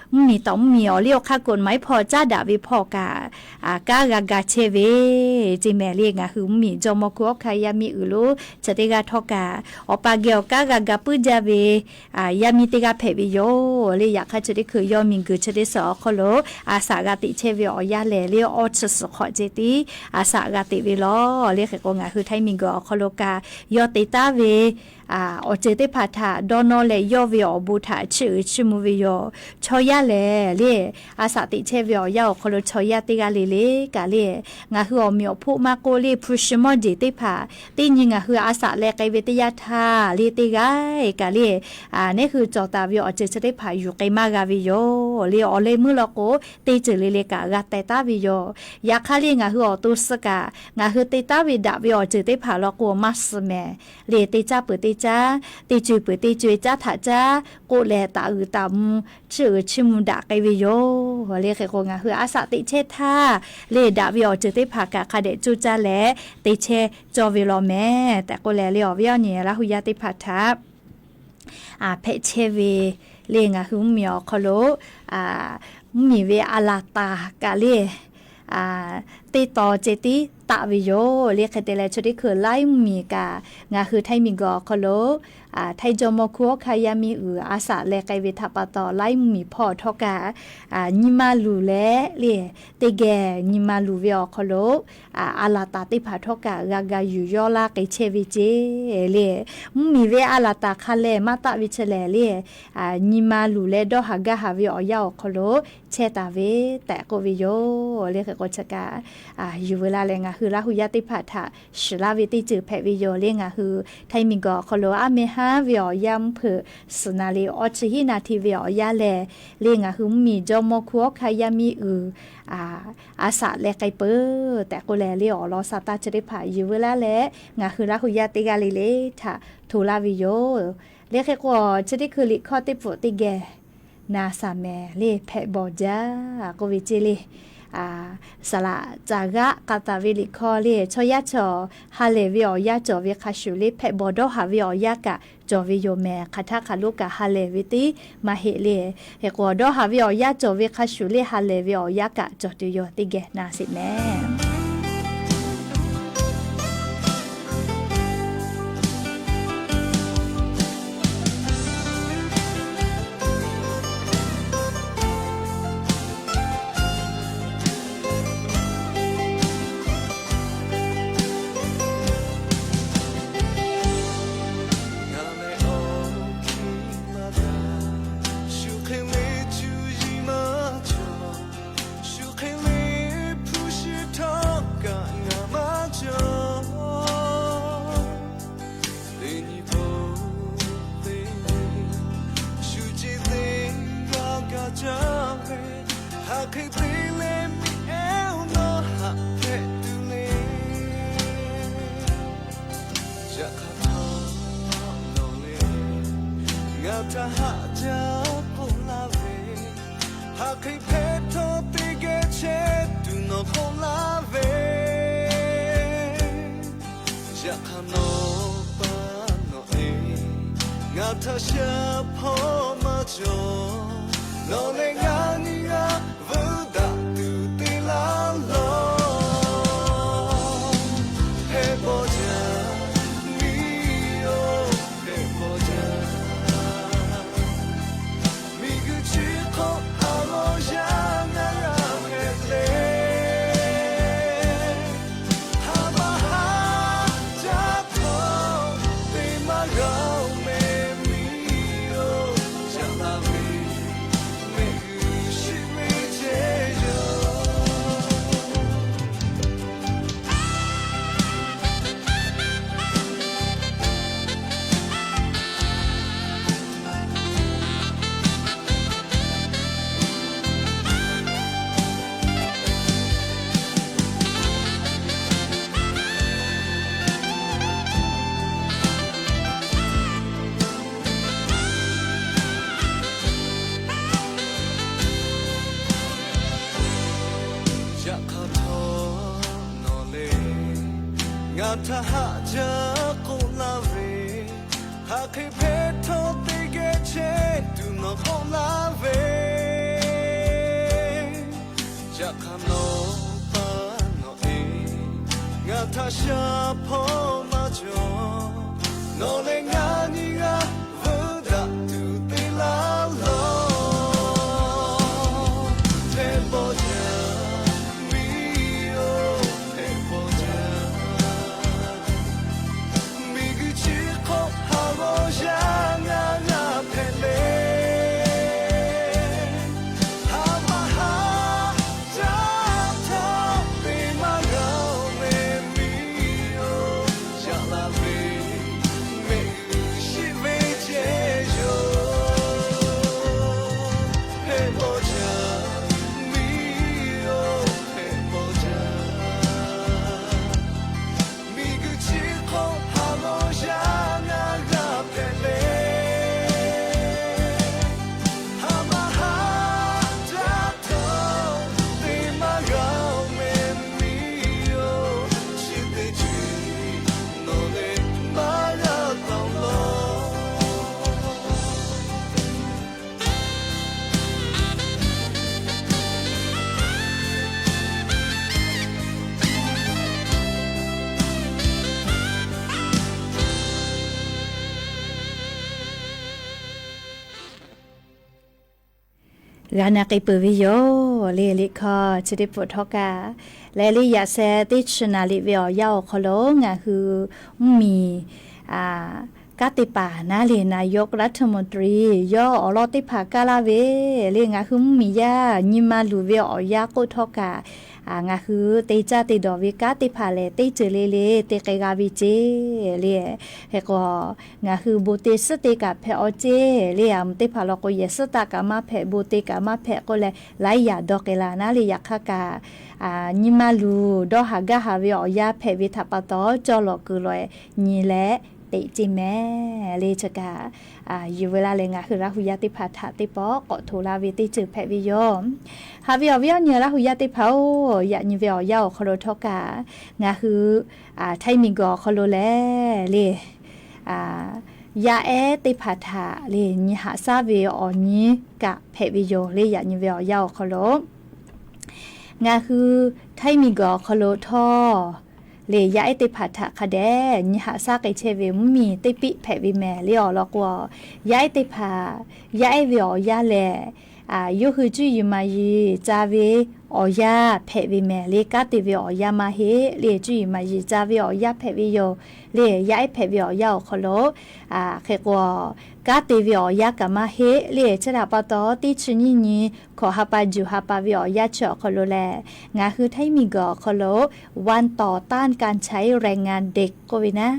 mvuhˇmiˬ tawꞈ mvuhˇmiˬ awˬ liˇ awˬ hk'aˇ กฎหมาย hpawˇ caˉ daꞈ ve hpawˇ kaꞈ kanˉ g'a ga chehˇ ve ceˇ mehˍ le. Ngaˬ hui mvuhˇmiˬ jawˇmawˇ hkunˉ hawˉ hkanˇ yaˇ miˇ uiˍ lo chi teˇ g'aˇ htawˇ kaꞈ awˬ pa geh awˬ kanˉ g'a ga puiˉ jaˇ ve yaˇ miˇ teˇ g'aˇ hpehꞈ ve yoˬ le. Yaꞈ hk'aˇ chi teˇ hkui yawˇ miˬguiˬ chi teˇ suhˍ awˬ hk'aw lo a shaꞈ g'a teꞈ chehˇ ve awˬ yanˇ lehˬ le, awˇ chi suhˍ hk'awꞈ ceh tiˉ a shaꞈ g'a teꞈ ve law le. Hk'e k'o ngaˬ hui Htaiˇ miˬguiˬ awˬ hk'aw lo kaꞈ yawˇ te taˍ ve awˬ ceuˬ teˇ hpaˍ htaꞈ dawˇ nawˇ leh yawˇ ve awˬ bon htaꞈ chiˇ uiˍ chiˇ mvuh ve yoˬ. Chaw yaˇ lehˬ le, a shaꞈ teꞈ chehˇ ve awˬ yanˇ awˬ hk'aw lo chaw yaˇ teˇ g'aˇ le le kaꞈ le, ngaˬ hui awˬ meꞈ awˬ hpoˆ maˇ k'oˆ le, hpu shi mawˇ jeˬ teˇ hpaˍ teˇ nyi ngaˬ hui a shaꞈ leh k'ai ve teˇ yanˇ htaˇ le teˇ g'aˇ kaꞈ le, neˉ hui cawˬ taˍ ve awˬ ceuˬ chi teˇ hpaˍ yuˬ k'ai maˇ g'a ve yoˬ le. Awˬ leh meuˇ law k'o, teˇ ceuˬ le le kaꞈ g'a teh taˍ ve yoˬ. Yaꞈ hk'aˇ le ngaˬ hui awˬ to suh kaꞈ ngaˬ hui te taˍ ve daꞈ ve awˬ ceuˬ teˇ hpaˍ law k'o maˇ suh mehˍ le. Te caˇ peuˬ te caˉ, teˇ co-e peuˬ teˇ co-e caˉ htaꞈ caˉ k'oˆ leh, taˍ uiˍ taˍ mvuh, chiˇ uiˍ chiˇ mvuh daꞈ k'ai ve yoˬ le. Hk'e k'o, ngaˬ hui aˉ saꞈ teꞈ chehˇ htaˇ le, daꞈ ve awˬ ceuˬ teˇ hpaˍ kaꞈ hk'a dehꞈ coˇ caˇ leh te chehˇ cawˇ ve law mehˍ tehꞈ k'oˆ leh, le awˬ viˉ awˬ nyi Laˇ hu yaˇ teˇ hpaˍ htaꞈ hpehꞈ chehˇ ve le, ngaˬ hui mvuhˇmiˬ awˬ hk'aw lo mvuhˇmiˬ ve a laˬ taˍ kaꞈ le teˇ taw ceh tiˉ taˆ ve yoˬ le. Hk'e te leh, chi teˇ hkui laiˉ mvuhˇmiˬ kaꞈ ngaˬ hui Htaiˇ miˬ guiˬ awˬ hk'aw lo Htaiˇ jawˇmawˇ hkunˉ hawˉ hkanˇ yaˇ miˇ uiˍ aˉ saꞈ leh k'ai ve htaꞈ pa taw, laiˉ mvuhˇmiˬ hpawˇ htawˇ kaꞈ nyi ma luˬ leh le, teˇ geh nyi ma luˬ ve awˬ hk'aw lo a laˬ taˍ teˇ hpaˍ htawˇ kaꞈ g'a ga yuˬ yawˇ laˇ k'ai chehˇ ve ceˇ le. Mvuhˇmiˬ ve a laˬ taˍ hk'a lehˬ maˇ taˆ ve chi lehˬ le, nyi ma luˬ leh dawˇ haˍ gaˇ haˍ ve awˬ yanˇ awˬ hk'aw lo chehˇ taˍ ve tehꞈ k'oˆ ve yoˬ le. Hk'e k'o, chi kaꞈ yuˬ veu laˇ leh ngaˬ hui Laˇ hu yaˇ teˇ hpaˍ htaꞈ shiˍ laˇ ve teˇ ceuˬ hpehꞈ ve yoˬ le. Ngaˬ hui Htaiˇ miˬ guiˬ awˬ hk'aw lo aˉ meh haˉ ve awˬ yanˇ mvuhˇ hpeuꞈ suhˍ naˍ riˍ awˇ chi hiˉ naˍ hti ve awˬ yanˇ lehˬ le, ngaˬ hui mvuhˇmiˬ jawˇmawˇ hkunˉ hawˉ hkanˇ yaˇ miˇ uiˍ aˉ saꞈ leh k'ai peuˬ tehꞈ k'oˆ leh, le awˬ lawn sa taˇ chi teˇ hpaˍ yuˬ veu laˇ leh, ngaˬ hui Laˇ hu yaˇ teˇ g'aˇ le le htaꞈ hto laˇ ve yoˬ le. Hk'e k'o, chi teˇ hkui liꞈ hkawˇ teˇ pfuhꞈ teˇ geh na saˍ mehˍ le, hpehꞈ bawˬ jaˇ k'oˆ ve ceˇ le. Saˍ laꞈ caˍ g'aˆ k'a taˍ ve liꞈ hkawˇ le, chaw yaˇ chaw ha lehˬ ve awˬ yanˇ cawˬ ve hk'a shuˍ le, hpehꞈ bawˬ dawˇ haˍ ve awˬ yanˇ kaꞈ cawˬ ve yoˬ mehˍ. Hk'aˬ htaˇ hk'aˬ lo kaꞈ ha lehˬ ve teˇ maˇ heˆ le. Hk'e k'o, dawˇ haˍ ve awˬ yanˇ cawˬ ve hk'a shuˍ le, ha lehˬ ve awˬ yanˇ kaꞈ cawˬ tuˬ yoˬ. Teˇ geh na sheˍ mehˍ. Ngaˬ lehˬ awˬ hkiˇ maˇ daꞈ, shu hk'e le cuˇ yiˍ maˇ cawˬ, shu hk'e le hpu shi htawˇ kaꞈ ngaˬ maˇ cawˬ. Teˇ nyi pawˆ teˇ nyi, shu ce teˇ g'aˇ kaꞈ caˇ ve, hk'aˬ hk'e te leh miˬ ehˉ-oˬ, nawˬ haꞈ hpehꞈ tuˬ le. Yaꞈ hk'aˇ htawˇ nawˬ lehˬ ngaˬ htaꞈ haꞈ jaˇ k'oˆ laˇ ve, hk'aˬ hk'e hpehꞈ htawˇ teˇ geh chehˇ tuˬ nawˬ k'oˆ laˇ ve. Yaꞈ hk'aˇ nawˬ pa nawˬ e ngaˬ htaꞈ shaˉ hpawˇ maˇ cawˬ. Nawˬ leh ngaˬ nyi g'a vuiˇ daꞈ tuˬ te laˇ lawˬ. Hpehꞈ bawˬ jaˇ, miˬ-oˬ, hpehꞈ bawˬ jaˇ. Miˬguiˬ chi hk'oˆ a lawˬ yaˇ ngaˬ g'a hpehꞈ le. Haˍ maˇ haˉ jaˇ htawˇ te maˇ g'a-oˬ mehˍ, miˬ-oˬ, yaꞈ la ve mehˆ g'uiˬ shiˍ ve ceh yoˬ. Yaꞈ hk'aˇ htawˇ nawˬ lehˬ ngaˬ htaꞈ haꞈ jaˇ k'oˆ laˇ ve, hk'aˬ hk'e hpehꞈ htawˇ teˇ geh chehˇ tuˬ nawˬ k'oˆ laˇ ve. Yaꞈ hk'aˇ nawˬ pa nawˬ e ngaˬ htaꞈ shaˉ hpawˇ maˇ cawˬ. Nawˬ leh ngaˬ nyi g'a vuiˇ daꞈ tuˬ te laˇ lawˬ. Hpehꞈ bawˬ jaˇ, miˬ-oˬ, hpehꞈ bawˬ jaˇ. Miˬguiˬ chi hk'oˆ ha lawˬ yaˇ ngaˬ g'a hpehꞈ le. Haˍ maˇ haˉ jaˇ htawˇ te maˇ g'a-oˬ mehˍ, miˬ-oˬ. G'a na k'ai peuˬ ve yoˬ le. Liꞈ hkawˇ chi teˇ pawˆ htawˇ kaꞈ leh, le yaꞈ sheh teˇ chi naˍ riˍ ve awˬ yanˇ awˬ hk'aw lo ngaˬ hui mvuhˇmiˬ kanˉ te paˍ naˉ le, นายกรัฐมนตรี yawˇ awˬ lawn teˇ hpaˍ kaˇ laˇ ve le. Ngaˬ hui mvuhˇmiˬ yaˇ nyi ma luˬ ve awˬ yanˇ k'oˆ htawˇ kaꞈ, ngaˬ hui te caˇ te dawˬ ve kanˉ teˇ hpaˍ lehˬ, teˇ ceuˬ le le te k'ai g'a ve ceˇ le. Hk'e k'o, ngaˬ hui bon te suhˉ te kaꞈ hpehꞈ awˬ ceˇ le. Aˬ mvuhˬ teˇ hpaˍ law k'o, yehˬ suhˉ taˆ kaꞈ maˇ hpehꞈ, bon te kaꞈ maˇ hpehꞈ k'oˆ leh, laiˉ yaꞈ dawˇ k'ai la naˉ le. Yaꞈ hk'aˇ kaꞈ, nyi ma luˬ dawˇ haˍ gaˇ haˍ ve awˬ yanˇ hpehꞈ ve htaꞈ pa taw, cawˇ lawꞈ kuiˬ lawꞈ nyi leh teꞈ ceˇ mehˍ le. Chi kaꞈ yuˬ ve laˇ leh, ngaˬ hui Laˇ hu yaˇ teˇ hpaˍ htaꞈ teˇ pawˆ k'awꞈ htoꞈ la ve teˇ ceuˬ hpehꞈ ve yoˬ. Haꞈ ve awˬ viˉ awˬ nyi Laˇ hu yaˇ teˇ hpaˍ-oˬ, yaꞈ nyi ve awˬ yanˇ awˬ hk'aw lo htawˇ kaꞈ, ngaˬ hui Htaiˇ miˬguiˬ awˬ hk'aw lo lehˬ le, yaˇ ehˉ teˇ hpaˍ htaꞈ le nyi haꞈ shaˉ ve awˬ nyi kaꞈ hpehꞈ ve yoˬ le. Yaꞈ nyi ve awˬ yanˇ awˬ hk'aw lo ngaˬ hui Htaiˇ miˬguiˬ awˬ hk'aw lo htawˇ le, yaˇ ehˉ teˇ hpaˍ htaꞈ hk'a dehꞈ nyi haꞈ shaˉ k'ai chehˇ ve mvuhˇmiˬ teˇ piˆ hpehꞈ ve mehˍ le. Awˬ lawn k'o, yaˇ ehˉ teˇ hpaˍ, yaˇ ehˉ ve awˬ yanˇ lehˬ, yawˇ hui cuˇ yiˍ maˍ yiˍ ca ve awˬ yanˇ hpehꞈ ve mehˍ le. Kanˉ te ve awˬ yanˇ maˇ heˆ le, cuˇ yiˍ maˍ yiˍ ca ve awˬ yanˇ hpehꞈ ve yoˬ le. Yaˇ ehˉ hpehꞈ ve awˬ yanˇ awˬ hk'aw lo, hk'e k'o, kanˉ te ve awˬ yanˇ kaꞈ maˇ heˆ le. Chi htaꞈ pa taw, teˇ chi nyiˇ nyi hkawꞈ ha pa juˬ ha pa ve awˬ yanˇ chi awˬ hk'aw lo lehˬ, ngaˬ hui Htaiˇ miˬguiˬ awˬ hk'aw lo วันต่อต้านการใช้แรงงานเด็ก k'oˆ ve naˉ,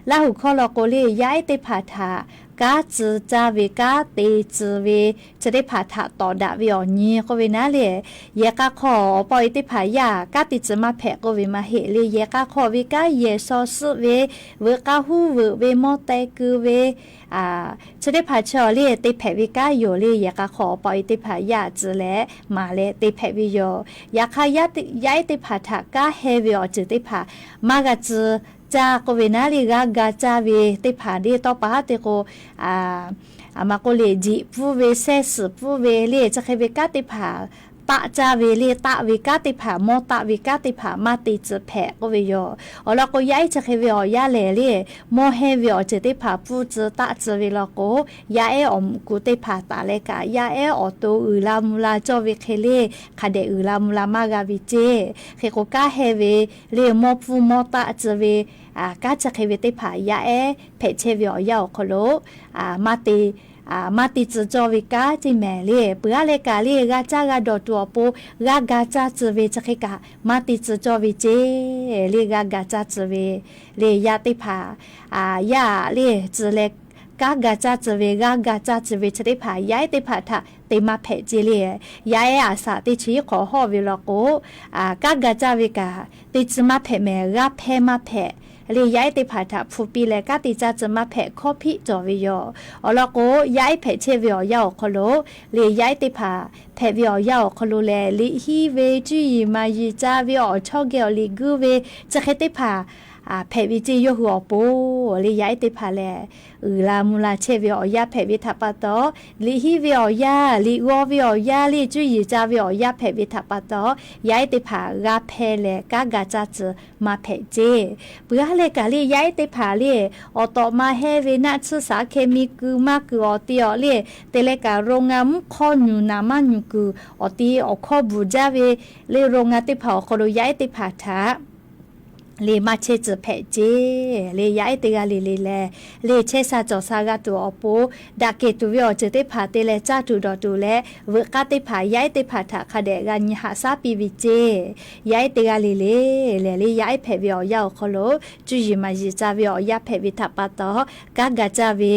Laˇ huˍ hkawˇ law k'o le, yaˇ ehˉ teˇ hpaˍ htaꞈ kanˉ tcuh caˇ ve, kanˉ te tcuh ve, chi teˇ hpaˍ htaꞈ tawˍ daꞈ ve awˬ nyi k'oˆ ve naˉ le. Yehˬ k'a hk'aw awˬ pa awˬ e teˇ hpaˍ yaˇ kanˉ te tcuh maˇ hpehꞈ k'oˆ ve maˇ heˆ le. Yehˬ k'a hk'aw ve kanˉ yehˬ shaw suhˆ ve, veuꞈ k'a huˉ veuꞈ ve, mawˇ teh keu ve, chi teˇ hpaˍ chi awˬ le te hpehꞈ ve kanˉ yoˬ le. Yehˬ k'a hk'aw awˬ pa awˬ e teˇ hpaˍ yaˇ tcuh leh maˍ leh te hpehꞈ ve yoˬ. Yaꞈ hk'aˇ, yaˇ ehˉ teˇ hpaˍ htaꞈ kanˉ heh ve awˬ ceuˬ teˇ hpaˍ maˇ g'a tcuh caˇ k'oˆ ve naˉ le, g'a ga caˇ ve teˇ hpaˍ le tawˇ pa haˉ te k'o, aˬ ma k'oˆ le, jiꞈ pfuhˇ ve, sehˇ suhˍ pfuhˇ ve le, chi hk'e ve kanˉ teˇ hpaˍ taˆ caˇ ve le, taˆ ve kanˉ teˇ hpaˍ, mawˇ taˆ ve kanˉ teˇ hpaˍ maˇ te tcuh hpehꞈ k'oˆ ve yoˬ. Awˬ lawn k'o, yaˇ ehˉ chi hk'e ve awˬ yanˇ lehˬ le, mawˇ heh ve awˬ ceuˬ teˇ hpaˍ pfuhˇ tcuh taˆ tcuh ve law k'o, yaˇ ehˉ awˬ mvuhꞈ ku teˇ hpaˍ taˍ leh kaꞈ, yaˇ ehˉ awˬ to uiˍ la mvuh la cawˇ ve hk'e le, hk'a dehꞈ uiˍ la mvuh la maˇ g'a ve ceˇ. Hk'e k'o, kanˉ heh ve le, mawˇ pfuhˇ mawˇ taˆ tcuh ve kanˉ chi hk'e ve teˇ hpaˍ yaˇ ehˉ hpehꞈ chehˇ ve awˬ yanˇ awˬ hk'aw lo maˇ te tcuh cawˇ ve kanˉ ceˇ mehˍ le. Peuˬ aˉ leh kaꞈ le, g'a caˇ g'a dawˬ tuˬ awˬ pon g'a ga caˇ tcuh ve chi hk'e kaꞈ maˇ te tcuh cawˇ ve ceˇ le. G'a ga caˇ tcuh ve le, yaˇ teˇ hpaˍ yaˇ le tcuh leh kanˉ ga caˇ tcuh ve, g'a ga caˇ tcuh ve chi teˇ hpaˍ yaˇ ehˉ teˇ hpaˍ htaꞈ te maˇ hpehꞈ ceˇ le. Yaˇ ehˉ aˬ saꞈ teˇ chi hk'awꞈ hawˇ ve law k'o, kanˉ ga caˇ ve kaꞈ te tcuh maˇ hpehꞈ mehˍ, g'a hpehˇ maˇ hpehꞈ le. Yaˇ ehˉ teˇ hpaˍ htaꞈ hpu piˇ leh kanˉ te caˇ tcuh maˇ hpehꞈ hkawˇ hpiˆ cawˬ ve yoˬ. Awˬ lawn k'o, yaˇ ehˉ hpehꞈ chehˇ ve awˬ yanˇ awˬ hk'aw lo le, yaˇ ehˉ teˇ hpaˍ hpehꞈ ve awˬ yanˇ awˬ hk'aw lo lehˬ, liꞈ hiˉ ve, cuˇ yiˍ maˍ yiˍ ca ve, awˬ chawˇ geh awˬ liꞈ guˇ ve, chi hk'e teˇ hpaˍ hpehꞈ ve ceˇ. Yawˇ hui awˬ pon le, yaˇ ehˉ teˇ hpaˍ lehˬ uiˍ la mvuh la chehˇ ve awˬ yanˇ hpehꞈ ve htaꞈ pa taw, liꞈ hiˉ ve awˬ yanˇ, liꞈ g'aw ve awˬ yanˇ le, cuˇ yiˍ ca ve awˬ yanˇ hpehꞈ ve htaꞈ pa taw, yaˇ ehˉ teˇ hpaˍ g'a hpehˇ leh kanˉ ga caˇ tcuh maˇ hpehꞈ ceˇ. Peuˬ aˉ leh kaꞈ le, yaˇ ehˉ teˇ hpaˍ le awˬ tawꞈ ma heh ve naˆ tsuhˇ saˍ hkeh mi kuiˬ maˇ kuiˬ awˬ ti awˬ le, te leh kaꞈ โรงงาน mvuhˇ hk'awˇ nyuˬ naˍ maˇ nyuˬ kuiˬ awˬ ti awˬ hkawˇ bvuhˬ jaˇ ve le, โรงงาน teˇ hpaˍ awˬ hk'aw lo yaˇ ehˉ teˇ hpaˍ htaꞈ le maˇ chehˇ tcuh hpehꞈ ceˇ. Le yaˇ ehˉ teˇ g'aˇ le le lehˬ, le chehˇ sha cawˬ sha g'a tuˬ awˬ pon, daꞈ kehˬ tuˬ ve awˬ ceuˬ teˇ hpaˍ te leh caˇ tuˬ dawˬ tuˬ leh, veuꞈ k'aˇ teˇ hpaˍ yaˇ ehˉ teˇ hpaˍ htaꞈ hk'a dehꞈ g'a nyi haꞈ shaˉ piˇ ve ceˇ. Yaˇ ehˉ teˇ g'aˇ le le lehˬ, le yaˇ ehˉ hpehꞈ ve awˬ yanˇ awˬ hk'aw lo cuˇ yiˍ maˍ yiˍ ca ve awˬ yanˇ hpehꞈ ve htaꞈ pa taw, kanˉ ga caˇ ve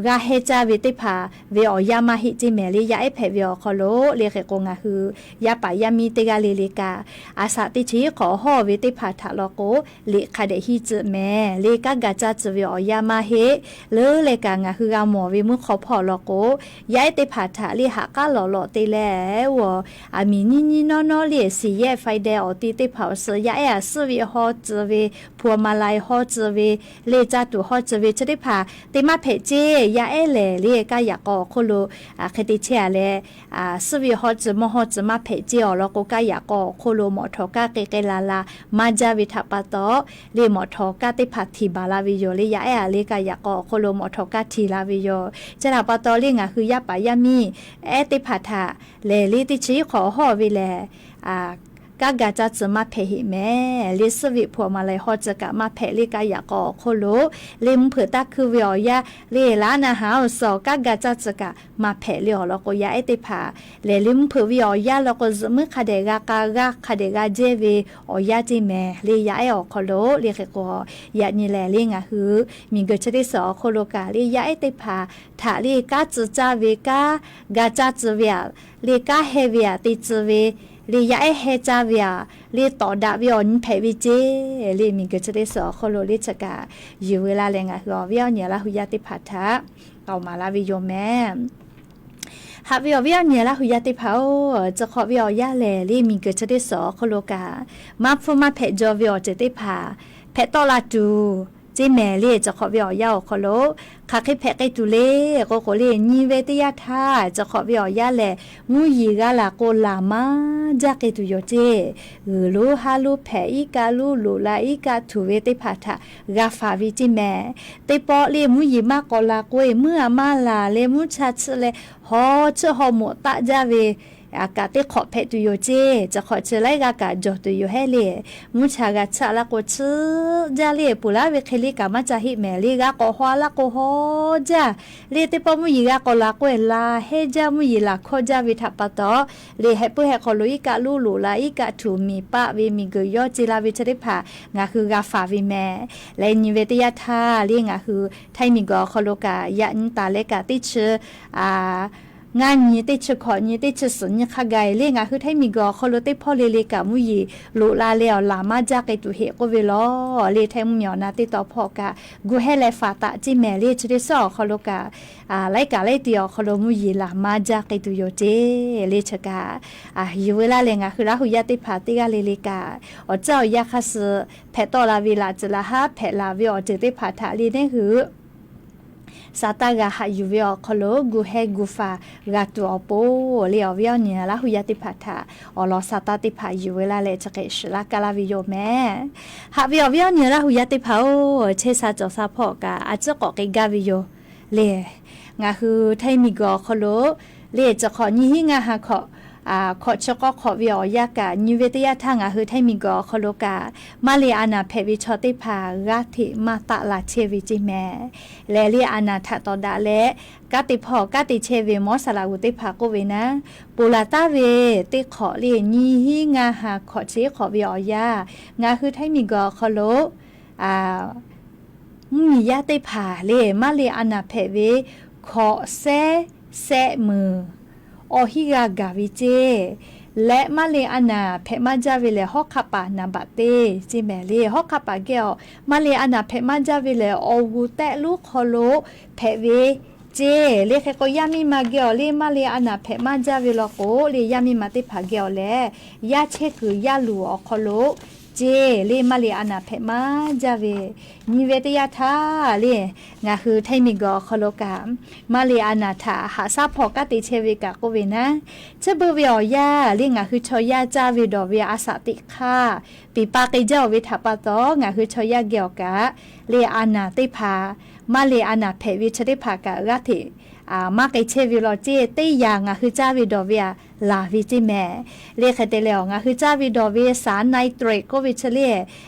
g'a heh caˇ ve teˇ hpaˍ ve awˬ yanˇ maˇ heˆ ceˇ mehˍ le. Yaˇ ehˉ hpehꞈ ve awˬ hk'aw lo le, hk'e k'o ngaˬ hui yaˇ paˍ yaˇ miˇ teˇ g'aˇ le le kaꞈ, aˬ saꞈ teˇ chi hk'awꞈ hawˇ ve teˇ hpaˍ htaꞈ law k'o, liꞈ hk'a dehꞈ hiˇ tcuh mehˍ le. Kanˉ ga caˇ tcuh ve awˬ yanˇ maˇ heˆ. Leuˉ leh kaꞈ ngaˬ hui g'a mawˬ ve mvuhˇ hk'aw hpawˇ law k'o, yaˇ ehˉ teˇ hpaˍ htaꞈ le haꞈ k'aˉ lawꞈ lawꞈ te leh, aˬ miˍ nyiˇ nyiˇ nawˉ nawˉ le, สี่แยกไฟแดง awˬ ti teˇ hpaˍ awˬ suh yaˇ ehˉ aꞈ suhˉ ve hawˇ tcuh ve, พวงมาลัย hawˇ tcuh ve, le caˇ tuˬ hawˇ tcuh ve chi teˇ hpaˍ te maˇ hpehꞈ ceˇ. Yaˇ ehˉ lehˬ le, kaˇ yaꞈ k'aw awˬ hk'oˆ lo hk'e te chehˇ a leh, suhˉ ve hawˇ tcuh mawˇ hawˇ tcuh maˇ hpehꞈ ceˇ. Awˬ lawn k'o, kaˇ yaꞈ k'aw awˬ hk'oˆ lo mawꞈ htawˍ kaˇ k'ai k'ai la la maˇ jaˇ ve htaꞈ pa taw, le mawꞈ htawˍ kaˇ teˇ hpaˍ htiˍ baˬ la ve yoˬ. Le yaˇ ehˉ a le kaꞈ yaꞈ k'aw awˬ hk'oˆ lo mawꞈ htawˍ kaˇ htiˍ la ve yoˬ. Chi htaꞈ pa taw, le ngaˬ hui yaˇ paˍ yaˇ miˇ ehˉ teˇ hpaˍ htaꞈ lehˬ, le teˇ chi hk'awꞈ hawˇ ve lehˬ, kanˉ ga caˇ tcuh maˇ hpehꞈ heꞈ mehˍ. Le suhˉ veꞈ hpu awˬ ma lehˬ hawˇ tcuh kaꞈ maˇ hpehꞈ. Le kaꞈ yaꞈ k'aw awˬ hk'oˆ lo le mvuhˇ hpeuꞈ taˇ hkuiˇ ve awˬ yanˇ, le laˉ na haˍ awˬ suhˍ kanˉ ga caˇ tcuh kaꞈ maˇ hpehꞈ. Le awˬ lawn k'o, yaˇ ehˉ teˇ hpaˍ lehˬ, le mvuhˇ hpeuꞈ ve awˬ yanˇ law k'o, zuhꞈ muiˉ hk'a dehꞈ g'a k'a g'aˇ hk'a dehꞈ g'a jehˇ ve awˬ yanˇ ceˇ mehˍ. Le yaˇ ehˉ awˬ hk'aw lo le hk'e k'o, yaꞈ nyi lehˬ, le ngaˬ hui miˬguiˬ chi teˇ suhˍ awˬ hk'oˆ lo kaꞈ, le yaˇ ehˉ teˇ hpaˍ htaꞈ le kanˉ tcuh caˇ ve, kanˉ ga caˇ tcuh ve aꞈ, le kanˉ heh ve aꞈ te tcuh ve, le yaˇ ehˉ heh caˇ ve aꞈ, le tawˍ daꞈ ve awˬ nyi hpehꞈ ve ceˇ. Le miˬguiˬ chi teˇ suhˍ awˬ hk'oˆ lo le chi kaꞈ yuˬ ve laˇ leh, ngaˬ hui awˬ viˉ awˬ nyi Laˇ hu yaˇ teˇ hpaˍ htaꞈ k'aoˍ maˍ laˇ ve yoˬ mehˍ. Haꞈ ve awˬ viˉ awˬ nyi Laˇ hu yaˇ teˇ hpaˍ-oˬ, chi hk'awꞈ ve awˬ yanˇ lehˬ, le miˬguiˬ chi teˇ suhˍ awˬ hk'oˆ lo kaꞈ, maˇ hpfuhˇ maˇ hpehꞈ jaw ve awˬ ceuˬ teˇ hpaˍ hpehꞈ tawˆ la tuˬ ceˇ mehˍ. Le chi hk'awꞈ ve awˬ yanˇ awˬ hk'aw lo hk'aˬ hk'e hpehꞈ k'ai tuˬ le k'o k'o, le nyi ve teˇ yanˇ htaˇ, chi hk'awꞈ ve awˬ yanˇ lehˬ, mvuhˇ yeˬ g'a laˬ k'o, laˬ maˇ jaˇ k'ai tuˬ yoˬ ceˇ. G'uiˬ lonˉ haˉ lonˉ hpehꞈ, iˉ kaˆ lonˉ loꞈ la, iˉ kaˆ htuꞈ ve teˇ hpaˍ htaꞈ g'a faˍ ve ceˇ mehˍ. Teˇ pawˆ le mvuhˇ yeˬ maˇ k'awꞈ laˬ k'o, mvuhˇ aꞈ maˇ laˬ leh mvuhˇ cha chiˇ leh haw chiˇ haw moꞈ taˆ jaˇ ve kaꞈ teˇ hk'awꞈ hpehꞈ tuˬ yoˬ ceˇ. Chi hk'awꞈ chi laiˉ g'aˇ kaꞈ jawˬ tuˬ yoˬ hehˉ le. Mvuhˇ cha g'a chiˇ laˇ k'o, chiˇ jaˇ le, ponˬ laˇ ve hk'e le kaꞈ maˇ ca heˆ mehˍ. Le g'a k'awꞈ haw laˇ k'o, haw jaˇ. Le teˇ pawˆ mvuhˇ yeˬ g'a k'awꞈ laˬ k'o, laˬ hehˉ jaˇ, mvuhˇ yeˬ laˬ hkawˇ jaˇ ve htaꞈ pa taw, le heh puiˉ heh hk'aw lo iˉ kaˆ lonˉ loꞈ la, iˉ kaˆ htuꞈ miˬ paˆ ve miˬguiˬ yawˇ ce la ve chi teˇ hpaˍ ngaˬ hui g'a faˍ ve mehˍ. Leh nyi ve teˇ yanˇ htaˇ, le ngaˬ hui Htaiˇ miˬguiˬ awˬ hk'aw lo kaꞈ yaꞈ nyi taˍ leh kaꞈ teˇ chi ngaˇ nyi, teˇ chi hkawꞈ nyi, teˇ chi suhˍ nyi hk'a gaˬ le ngaˬ hui Htaiˇ miˬguiˬ awˬ hk'aw lo teˇ hpawˇ le le kaꞈ mvuhˇ yeˬ loꞈ la leh awˬ laˬ maˇ jaˇ k'ai tuˬ heˆ k'oˆ ve lawˬ. Le Htaiˇ mvuhˇ miˬ awˬ na teˇ taw hpawˇ kaꞈ gu hehˉ leh faˍ taˍ ceˇ mehˍ. Le chi teˇ suhˉ awˬ hk'aw lo kaꞈ, laiˉ kaꞈ laiˉ ti awˬ hk'aw lo mvuhˇ yeˬ laˬ maˇ jaˇ k'ai tuˬ yoˬ ceˇ. Le chi kaꞈ yuˬ ve laˇ leh ngaˬ hui Laˇ hu yaˇ teˇ hpaˍ teˇ g'aˇ le le kaꞈ, awˬ caˇ awˬ yanˇ hk'a suh hpehꞈ tawˆ la ve laꞈ ceuˬ laˬ haˉ hpehꞈ laˬ ve awˬ ceuˬ teˇ hpaˍ htaꞈ le neˉ hui sa taˇ g'a haꞈ yuˬ ve awˬ hk'aw lo gu heh gu faˍ g'a tuˬ awˬ pon, le awˬ viˉ awˬ nyi Laˇ hu yaˇ teˇ hpaˍ htaꞈ awˬ lawn sa taˇ teˇ hpaˍ yuˬ ve laˇ leh chi hk'e shiˍ laˇ kaˇ laˇ ve yoˬ mehˍ. Haꞈ ve awˬ viˉ awˬ nyi Laˇ hu yaˇ teˇ hpaˍ-oˬ, chehˇ sha cawˬ sha hpawˇ kaꞈ a ciˉ k'awꞈ k'ai gaˇ ve yoˬ. Le ngaˬ hui Htaiˇ miˬguiˬ awˬ hk'aw lo le chi hk'awꞈ nyi hiˉ ngaˇ ha hkawꞈ, hkawꞈ chi k'awˇ hk'awꞈ ve awˬ yanˇ kaꞈ nyi ve teˇ yanˇ htaˇ ngaˬ hui Htaiˇ miˬguiˬ awˬ hk'aw lo kaꞈ maˇ le a naˍ hpehꞈ ve chaw teˇ hpaˍ g'aˇ hteꞈ maˇ taˆ la chehˇ ve ceˇ mehˍ. Lehˬ le a naˍ htaꞈ tawˍ daꞈ leh kanˉ te hpawˇ kanˉ te chehˇ ve mawˇ saˍ laꞈ g'uˬ teˇ hpaˍ k'oˆ ve naˉ, ponˬ laˬ taˍ ve teˇ hk'awꞈ le nyi hiˉ ngaˇ ha hkawꞈ chi hk'awꞈ ve awˬ yanˇ ngaˬ hui Htaiˇ miˬguiˬ awˬ hk'aw lo mvuhˇmiˬ yaˇ teˇ hpaˍ le maˇ le a naˍ hpehꞈ ve hkawꞈ sehˉ sehˆ meunˍ awˬ hinˉ g'a gaˬ ve ceˇ. Leh maˇ le a naˍ hpehꞈ maˇ jaˇ ve lehˬ, hawˉ hk'aˆ paˍ naˍ baꞈ teˇ ceˇ mehˍ le. Hawˉ hk'aˆ paˍ geh awˬ maˇ le a naˍ hpehꞈ maˇ jaˇ ve lehˬ, awˬ g'uˬ tehˆ lonˉ hk'aw lo hpehꞈ ve ceˇ. Le hk'e k'o, yaˇ miˇ ma geh awˬ le maˇ le a naˍ hpehꞈ maˇ jaˇ ve law k'o, le yaˇ miˇ ma teˇ hpaˍ geh awˬ lehˬ, yaˇ chehˇ kuiˬ yaˇ luˬ awˬ hk'aw lo ceˇ le maˇ le a naˍ hpehꞈ maˇ jaˇ ve nyi ve teˇ yanˇ htaˇ le, ngaˬ hui Htaiˇ miˬguiˬ awˬ hk'aw lo kaꞈ maˇ le a naˍ htaꞈ haꞈ shaˉ hpawˇ kanˉ te chehˇ ve kaꞈ k'oˆ ve naˉ, chi beuꞈ ve awˬ yanˇ le ngaˬ hui chaw yaˇ caˇ ve dawˬ ve a shaꞈ teꞈ hk'aˇ peˬ pa k'ai jaˇ-oˬ ve htaꞈ pa taw, ngaˬ hui chaw yaˇ geh awˬ kaꞈ le a naˍ teˇ hpaˍ maˇ le a naˍ hpehꞈ ve chi teˇ hpaˍ kaꞈ g'aˇ hteꞈ maˇ k'ai chehˇ ve law ceˇ. Teˇ yanˇ ngaˬ hui caˇ ve dawˬ ve aꞈ laˬ ve ceˇ mehˍ. Le hk'e te leh, ngaˬ hui caˇ ve dawˬ ve saˍ nitrate k'oˆ ve chi le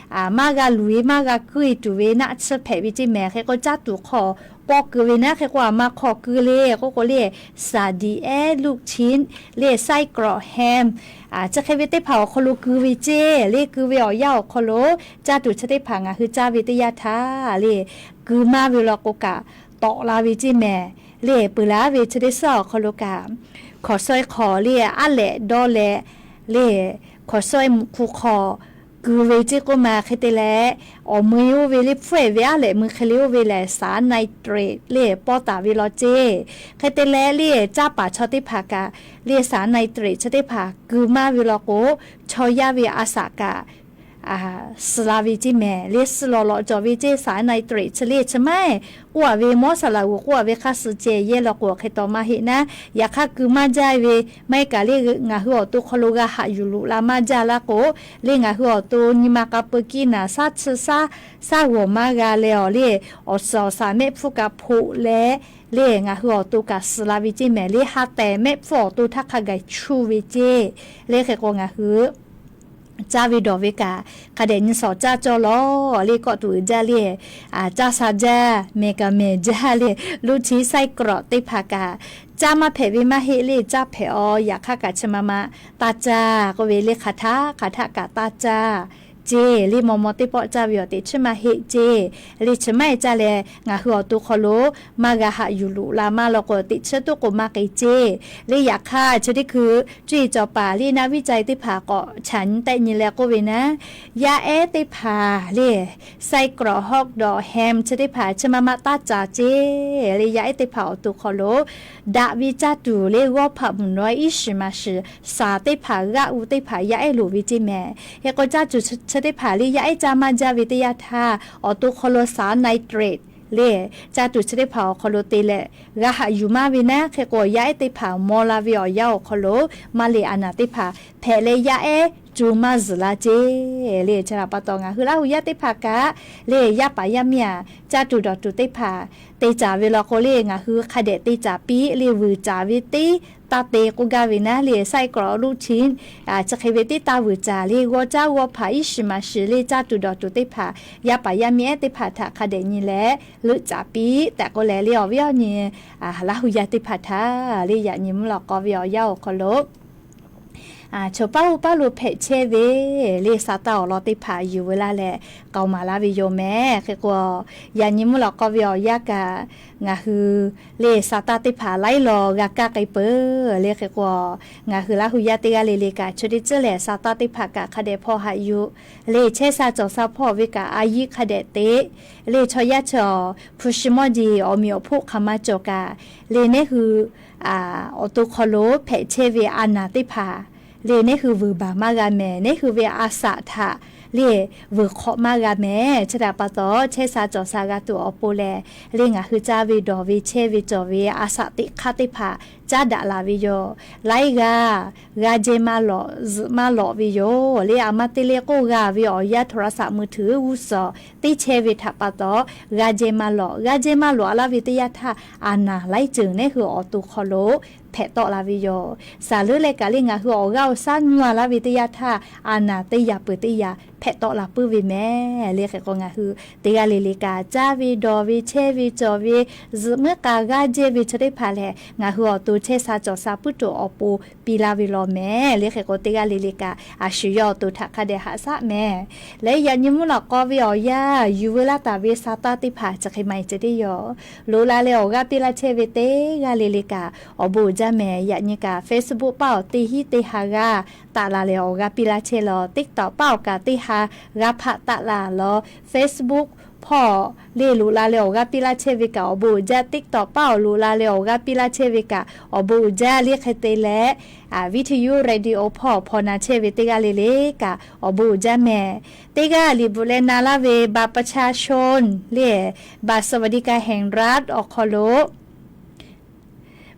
maˇ g'a luˬ e maˇ g'a kuiˇ e tuˬ ve naˆ tsuhˇ hpehꞈ ve ceˇ mehˍ. Hk'e k'o, caˇ tuˬ hk'aw paw kuiˬ ve naˉ, hk'e k'o a ma hk'aw keu le k'oˆ k'o le, saˍ diˍ ehˉ luˆ chinˉ le saˉ krawꞈ hehˉ chi hk'e ve teˇ hpaˍ awˬ hk'aw lo keu ve ceˇ. Le keu ve awˬ yanˇ awˬ hk'aw lo caˇ tuˬ chi teˇ hpaˍ ngaˬ hui caˇ ve teˇ yanˇ htaˇ le, keu maˇ ve law k'o kaꞈ tawꞈ la ve ceˇ mehˍ. Le peuˬ laˬ ve chi teˇ suhˉ awˬ hk'aw lo kaꞈ, hkawnˍ shawehˇ hk'aw le aˉ lehꞈ dawˇ leh le, hkawnˍ shawehˇ mvuhꞈ hk'u hk'aw keu ve ceˇ k'oˆ ma. Hk'e te leh, awˬ mui oˇ ve le hpfuhˇ ehˍ ve aˉ lehꞈ mui hk'e le oˇ ve lehˬ, saˍ nitrate le pawˇ taˍ ve law ceˇ. Hk'e te leh le, caˇ paˍ chaw teˇ hpaˍ kaꞈ le saˍ nitrate chi teˇ hpaˍ keu maˇ ve law k'o, chaw yaˇ ve a shaꞈ kaꞈ suh la ve ceˇ mehˍ le. Suh lawˬ lawꞈ cawˬ ve ceˇ, สารไนเตรต chi le chi maˇ k'oˆ-a ve mawˇ saˍ laꞈ g'uiˬ k'oˆ-a ve hk'aˇ suh ceh yehˇ law k'o hk'e taw maˇ heˆ naˉ, yaꞈ hk'aˇ keu maˇ jaˇ ve maˇ heˆ kaꞈ le, ngaˬ hui awˬ to hk'aw lo g'a haꞈ yuˬ loꞈ la maˇ jaˇ laˇ k'o, le ngaˬ hui awˬ to nyi ma k'a peu kiˇ naˍ shaˉ chi shaˉ, shaˉ g'awˬ maˇ g'a leh awˬ le, awˬ suhˍ awˬ shaˍ mehˆ hpfuhˇ kaꞈ hpoꞈ leh, le ngaˬ hui awˬ to kaꞈ suh la ve ceˇ mehˍ le. Ha tehˬ mehˆ hpfuhˇ awˬ to htaˇ hk'a gaˬ chuˇ ve ceˇ. Le hk'e k'o ngaˬ hui caˇ ve dawˬ ve kaꞈ hk'a dehꞈ nyi shawˍ caˇ cawˇ lawˬ le. Kawˆ tuˬ uiˍ jaˇ le, caˇ sha jaˇ, mehˬ kaꞈ mehˬ jaˇ le. Luˇ chi ไส้กรอก teˇ hpaˍ kaꞈ caˇ maˇ hpehꞈ ve maˇ heˆ le. Caˇ hpehꞈ-aw. Yaꞈ hk'aˇ kaꞈ chi ma ma taˇ caˇ k'oˆ ve le. Hk'aˬ htaˇ hk'aˬ htaˆ kaꞈ taˇ caˇ ceˇ le. Maw maw teˇ pawˆ caˇ ve awˬ teꞈ chiˉ maˇ heˆ ceˇ. Le chi maˇ heˆ caˇ leh ngaˬ hui awˬ to hk'aw lo maˇ g'a haꞈ yuˬ loꞈ la maˇ law k'o, teꞈ chiˉ toˉ k'o maˇ k'e ceˇ. Le yaꞈ hk'aˇ chi teˇ hkui cuˇ yiˍ cawˬ paˍ le naˆ viˉ ca teˇ hpaˍ k'awꞈ chaꞈ nyi tehˆ nyi leh k'oˆ ve naˉ, yaˇ ehˉ teˇ hpaˍ le ไส้กรอก hawk dawˬ แฮม chi teˇ hpaˍ chi ma ma taˇ caˇ ceˇ. Le yaˇ ehˉ teˇ hpaˍ awˬ to hk'aw lo daꞈ ve caˇ tuˬ le g'awˇ hpaꞈ mvuhˬ nawˉ iˉ shiˍ maˍ shiˍ shaˍ teˇ hpaˍ g'aˆ u teˇ hpaˍ yaˇ ehˉ loˍ ve ceˇ mehˍ. Hk'e k'o caˇ tuˬ chi teˇ hpaˍ le yaˇ ehˉ caˇ maˇ jaˇ ve teˇ yanˇ htaˇ, awˬ to hk'aw lo สารไนเตรต le caˇ tuˬ chi teˇ hpaˍ awˬ hk'aw lo te leh g'a haꞈ yuˬ maˇ ve naˉ, hk'e k'o yaˇ ehˉ teˇ hpaˍ maw la ve awˬ yanˇ awˬ hk'aw lo maˇ le a naˍ teˇ hpaˍ hpehꞈ leh yaˇ ehˉ co maˇ zuhˬ la ceˇ. Le chi htaꞈ pa taw ngaˬ hui Laˇ hu yaˇ teˇ hpaˍ kaꞈ le yaˇ paˍ yaˇ miˇ-a, caˇ tuˬ dawˬ tuˬ teˇ hpaˍ te caˍ ve law k'o le ngaˬ hui hk'a dehꞈ te caˍ piˇ le. Vuiˬ caˍ ve teˇ taˇ te k'oˆ gaˇ ve naˉ le ไส้กรอก ลูกชิ้น chi hk'e ve teˇ taˇ vuiˬ caˍ le g'awˇ caˉ g'awˇ hpaꞈ iˉ shiˍ maˍ shiˍ le caˇ tuˬ dawˬ tuˬ teˇ hpaˍ yaˇ paˍ yaˇ miˇ ehˉ teˇ hpaˍ htaꞈ hk'a dehꞈ nyi leh leuˆ caˍ piˇ tehꞈ k'oˆ leh le awˬ viˉ awˬ nyi Laˇ hu yaˇ teˇ hpaˍ htaꞈ le yaꞈ nyi mvuhˇ lawꞈ k'aw ve awˬ yanˇ awˬ hk'aw lo chaw paˉ oˇ paˉ lo hpehꞈ chehˇ ve le sa taˇ awˬ lawn teˇ hpaˍ yuˬ veu laˇ leh k'aoˍ maˍ laˇ ve yoˬ mehˍ. Hk'e k'o yaꞈ nyi mvuhˇ lawꞈ k'aw ve awˬ yanˇ kaꞈ ngaˬ hui le sa taˇ teˇ hpaˍ laiˉ law g'a kaˇ k'ai peuˬ. Le hk'e k'o ngaˬ hui Laˇ hu yaˇ teˇ g'aˇ le le kaꞈ chi teˇ ceuˬ lehˬ sa taˇ teˇ hpaˍ kaꞈ hk'a dehꞈ hpaw haꞈ yuˬ le chehˇ sha cawˬ sha hpawˇ ve kaꞈ a yiˇ hk'a dehꞈ te le chaw yaˇ chaw hpu shi mawˇ jeˬ awˬ meꞈ awˬ hpoˆ hk'aˬ ma cawˬ kaꞈ le neˉ hui awˬ to hk'aw lo hpehꞈ chehˇ ve a naˍ teˇ hpaˍ le neˉ hui vuiˬ baˬ maˇ g'a mehˍ. Neˉ hui ve a shaꞈ htaꞈ le vuiˬ hk'awꞈ maˇ g'a mehˍ. Chi htaꞈ pa taw chehˇ sha cawˬ sha g'a tuˬ awˬ pon lehˬ le ngaˬ hui caˇ ve dawˬ ve chehˇ ve cawˬ ve a shaꞈ teꞈ hk'aˇ teˇ hpaˍ caˉ daꞈ la ve yoˬ. Laiˉ g'aˇ g'a jehˇ maˇ lawꞈ zuhꞈ maˇ lawꞈ ve yoˬ. Le a ma te le k'oˆ g'a ve awˬ yanˇ โทรศัพท์มือถือ g'uˇ suhˍ teˇ chehˇ ve htaꞈ pa taw g'a jehˇ maˇ lawꞈ. G'a jehˇ maˇ lawꞈ laˇ ve teˇ yanˇ htaˇ a naˍ laiˉ ceuˬ neˉ hui awˬ to hk'aw lo hpehꞈ tawˆ la ve yoˬ. Shaˍ leuˉ leh kaꞈ le ngaˬ hui awˬ g'aˇ awˬ shaˉ nyi a laˇ ve teˇ yanˇ htaˇ a naˍ teˇ yaꞈ peuˬ teˇ yaꞈ hpehꞈ tawˆ la puiˉ ve mehˍ. Le hk'e k'o ngaˬ hui teˇ g'aˇ le le kaꞈ caˇ ve dawˬ ve chehˇ ve cawˬ ve zuhꞈ muiˉ k'a g'aˇ jehˇ ve chi teˇ hpaˍ lehˬ ngaˬ hui awˬ to chehˇ sha cawˬ sha puiˉ tuˬ awˬ pon piˇ laˇ ve law mehˍ. Le hk'e k'o teˇ g'aˇ le le kaꞈ a shu yawˇ awˬ to htaꞈ hk'a dehꞈ haꞈ shaˉ mehˍ. Leh yaꞈ nyi mvuhˇ lawꞈ k'aw ve awˬ yanˇ yuˬ veu laˇ taˍ ve sa taˇ teˇ hpaˍ chi hk'e maˇ heˆ ceh teˇ yoˬ. Loꞈ la leh awˬ g'aˇ piˇ laˇ chehˇ ve teˇ g'aˇ le le kaꞈ awˬ bon uiˍ jaˇ mehˍ. Yaꞈ nyi kaꞈ Facebook paˉ awˬ teˇ hinˉ teˇ ha g'aˇ taˆ la leh awˬ g'aˇ piˇ laˇ chehˇ law. TikTok paˉ awˬ kaꞈ teˇ ha g'aˇ hpaˆ taˆ la law. Facebook hpawˇ le loꞈ la leh awˬ g'aˇ piˇ laˇ chehˇ ve kaꞈ awˬ bon uiˍ jaˇ. TikTok paˉ awˬ loꞈ la leh awˬ g'aˇ piˇ laˇ chehˇ ve kaꞈ awˬ bon uiˍ jaˇ. Le hk'e te leh วิทยุ radio hpawˇ awˬ hpaw na chehˇ ve teˇ g'aˇ le le kaꞈ awˬ bon uiˍ jaˇ mehˍ. Teˇ g'aˇ liꞈ bvuhꞈ leh na laˇ ve บัตรประชาชน le บัตรสวัสดิการแห่งรัฐ awˬ hk'aw lo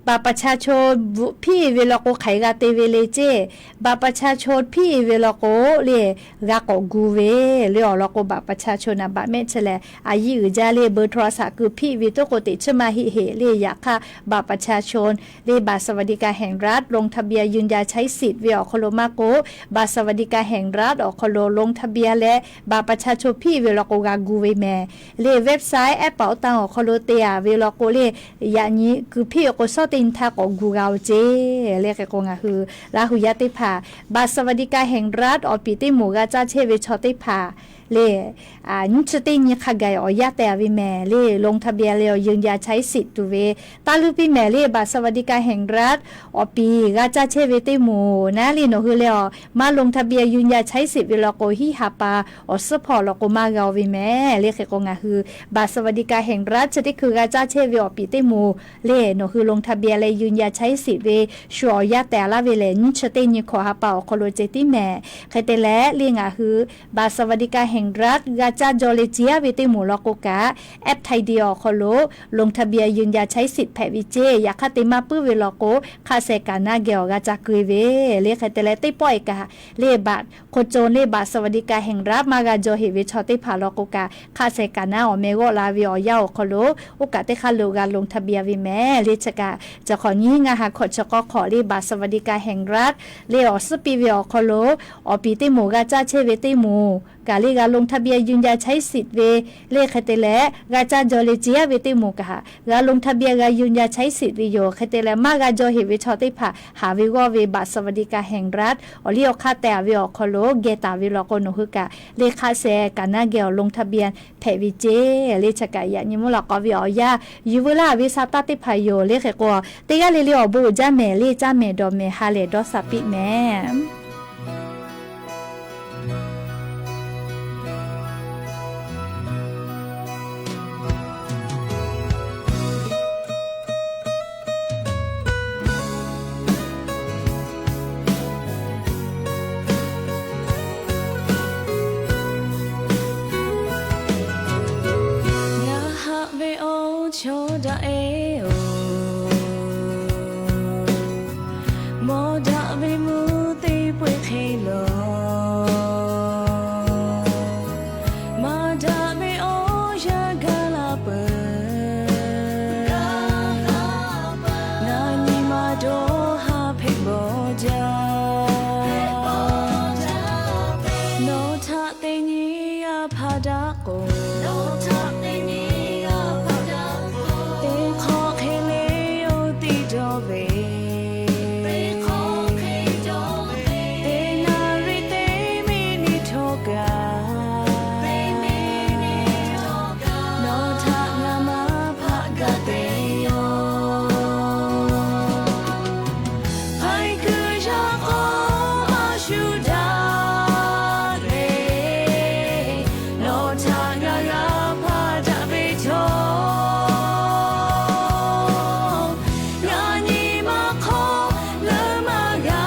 บัตรประชาชน bvuhꞈ hpiˇ ve law k'o hk'aˬ hk'e g'a te ve le ceˇ. บัตรประชาชน hpiˇ ve law k'o le g'a k'awꞈ gu ve le awˬ lawn k'o บัตรประชาชน naˍ baꞈ mehˆ chi lehˬ a yiˇ uiˍ jaˇ le เบอร์โทรศัพท์ keu hpiˇ ve toˉ k'o teꞈ chiˉ maˇ heˆ heˆ le. Yaꞈ hk'aˇ บัตรประชาชน le บัตรสวัสดิการแห่งรัฐ ลงทะเบียนยืนยันใช้สิทธิ์ ve awˬ hk'aw lo maˇ k'o บัตรสวัสดิการแห่งรัฐ awˬ hk'aw lo ลงทะเบียน leh บัตรประชาชน hpiˇ ve law k'o g'a gu ve mehˍ. Le website แอปเป๋าตัง awˬ hk'aw lo te a ve law k'o le yaꞈ nyi keu hpiˇ ve k'o shawˉ teˇ nyi htaˇ k'awꞈ gu g'a-o ceˇ. Le hk'e k'o ngaˬ hui Laˇ hu yaˇ teˇ hpaˍ บัตรสวัสดิการแห่งรัฐ awˬ piˍ teˇ moˍ g'a caˇ chehˇ ve chaw teˇ hpaˍ le, nyiˇ chi teˇ nyi hk'a gaˬ awˬ yanˇ tehˬ ve mehˍ le, ลงทะเบียน le awˬ ยืนยันใช้สิทธิ์ tuˬ ve taˇ luˇ piˇ mehˍ le. บัตรสวัสดิการแห่งรัฐ awˬ piˍ g'a caˇ chehˇ ve teˇ moˍ naˉ le, nawˬ hui leh awˬ maˇ ลงทะเบียน ยืนยันใช้สิทธิ์ ve law k'o, hiˉ ha pa awˬ suhˉ hpawˇ law k'o maˇ g'a-o ve mehˍ le. Hk'e k'o ngaˬ hui บัตรสวัสดิการแห่งรัฐ chi teˇ hkui g'a caˇ chehˇ ve awˬ piˍ teˇ moˍ le, nawˬ hui ลงทะเบียน leh ยืนยันใช้สิทธิ์ ve shu awˬ yanˇ tehˬ laˇ ve lehˬ, nyiˇ chi teˇ nyi hkawꞈ ha pa awˬ hk'aw lo ceh tiˉ mehˍ. Hk'e te leh le ngaˬ hui บัตรสวัสดิการแห่งรัฐ g'a caˇ jaw leh ce-a ve teˇ moˍ law k'o kaꞈ, แอปไทยดี awˬ hk'aw lo ลงทะเบียน ยืนยันใช้สิทธิ์ hpehꞈ ve ceˇ. Yaꞈ hk'aˇ te maˇ puiˉ ve law k'o, hk'aˆ seh kaꞈ naˉ geh awˬ g'a ca keu-e ve le. Hk'e te leh teˇ pawˆ-e kaꞈ le, บัตรคนจน le บัตรสวัสดิการแห่งรัฐ maˇ g'a jaw heꞈ ve chaw teˇ hpaˍ law k'o kaꞈ, hk'aˆ seh kaꞈ naˉ awˬ meh g'awˆ la ve awˬ yanˇ awˬ hk'aw lo, oˇ kaꞈ teˇ hk'aˇ lo g'a ลงทะเบียน ve mehˍ le. Chi kaꞈ chi hk'awꞈ nyiˇ ngaˇ ha hkawꞈ chi k'awˇ hk'awꞈ le, บัตรสวัสดิการแห่งรัฐ le awˬ suhˉ piˇ ve awˬ hk'aw lo, awˬ piˍ teˇ moˍ g'a caˇ chehˇ ve teˇ moˍ kaꞈ le g'a ลงทะเบียน ยืนยันใช้สิทธิ์ ve le. Hk'e te leh g'a caˇ jaw leh ce-a ve teˇ moˍ kaꞈ g'a ลงทะเบียน g'a ยืนยันใช้สิทธิ์ ve yoˬ. Hk'e te leh maˇ g'a jaw heꞈ ve chaw teˇ hpaˍ haˍ ve g'awˇ ve บัตรสวัสดิการแห่งรัฐ awˬ liˇ awˬ hk'aˇ tehˬ ve awˬ hk'aw lo geh taˍ ve law k'o, nawˬ hui kaꞈ le hk'aˆ seh kaꞈ naˉ geh awˬ ลงทะเบียน hpehꞈ ve ceˇ le. Chi kaꞈ yaꞈ nyi mvuhˇ law k'aw ve awˬ yanˇ yuˬ veu laˇ ve sa taˇ teˇ hpaˍ yoˬ le. Hk'e k'o, teˇ g'aˇ le le awˬ bon uiˍ jaˇ mehˍ le, caˇ mehˍ dawˬ mehˍ ha lehˬ dawˇ sha piˇ mehˍ. Ngaˬ haꞈ ve awˬ chawˇ daꞈ-e-oˬ, mawˬ daꞈ ve mvuhˇ teˇ peu-eˬ hk'e lo, maˇ daꞈ ve awˬ yanˇ gaˬ la peuˬ. Ngaˬ nyi ma dawˇ ha hpehꞈ bawˬ jaˇ. Nawˬ htaꞈ teˇ nyi a hpaˍ daꞈ k'o, teˇ hk'awꞈ hk'e le-o tiˇ dawˇ ve, teˇ naˍ riˍ teˇ miˬ niˬ htawˇ kaꞈ, nawˬ htaꞈ ngaˬ maˇ hpaˆ gaˇ te yoˬ. Haiˬ kuiˬ yaˇ k'aw maˇ shu daꞈ le, nawˬ htaꞈ ngaˬ g'a hpaˆ daꞈ ve htawˇ, ngaˬ nyi ma hk'aw leuˉ maˇ g'a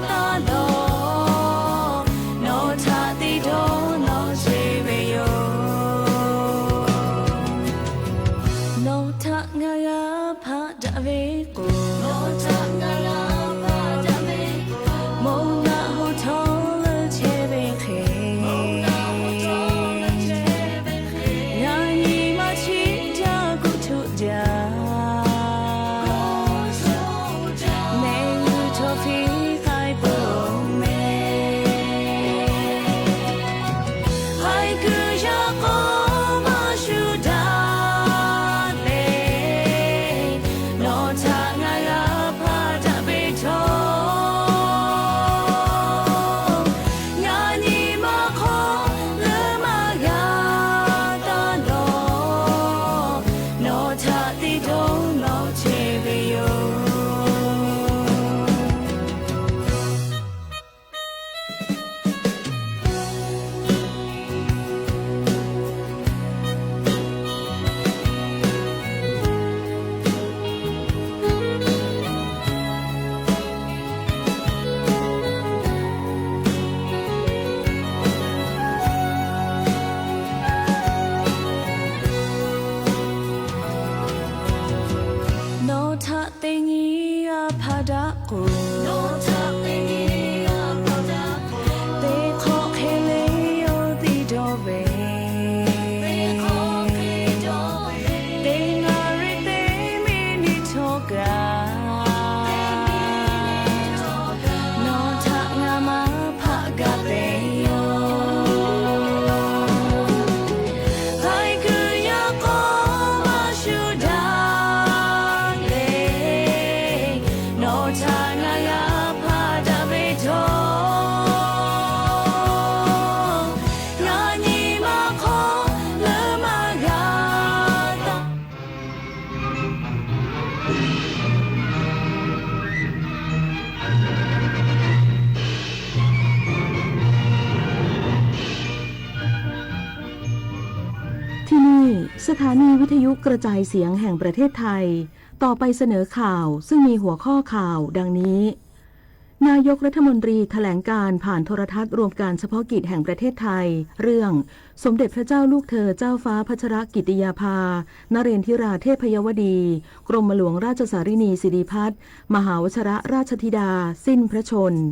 taˇ dawˬ. Nawˬ htaꞈ te dawˇ nawˬ ce ve yoˬ. Nawˬ htaꞈ ngaˬ g'a hpaˆ daꞈ ve k'o, moˬ naˆ hoꞈ htawˇ leuˉ chehˇ ve hk'e, ngaˬ nyi ma chiˇ jaˇ kuˬ htuˆ jaˇ. Mehˆ g'uˇ htawˇ hpiˇ k'ai peuˬ-oˬ mehˍ. Haiˬ kuiˬ yaˇ k'aw maˇ shu daꞈ le, nawˬ htaꞈ ngaˬ g'a hpaˆ daꞈ ve htawˇ, ngaˬ nyi ma hk'aw leuˉ maˇ g'a taˇ dawˬ. Nawˬ htaꞈ te dawˇ nawˬ ce ve yoˬ. Nawˬ htaꞈ teˇ nyi a hpaˍ daꞈ k'o, teˇ hk'awꞈ hk'e le-o tiˇ dawˇ ve, teˇ naˍ riˍ teˇ miˬ niˬ htawˇ kaꞈ, nawˬ htaꞈ ngaˬ maˇ hpaˆ gaˇ te yoˬ. Haiˬ kuiˬ yaˇ k'aw maˇ shu daꞈ le, nawˬ htaꞈ ngaˬ สถานีวิทยุกระจายเสียงแห่งประเทศไทย ต่อไปเสนอข่าว ซึ่งมีหัวข้อข่าวดังนี้ นายกรัฐมนตรีแถลงการผ่านโทรทัศน์รวมการเฉพาะกิจแห่งประเทศไทย เรื่อง สมเด็จพระเจ้าลูกเธอเจ้าฟ้าพัชรกิติยาภา นเรนทิราเทพยวดี กรมหลวงราชสารินีสิริพัฒน์ มหาวัชรราชธิดา สิ้นพระชนม์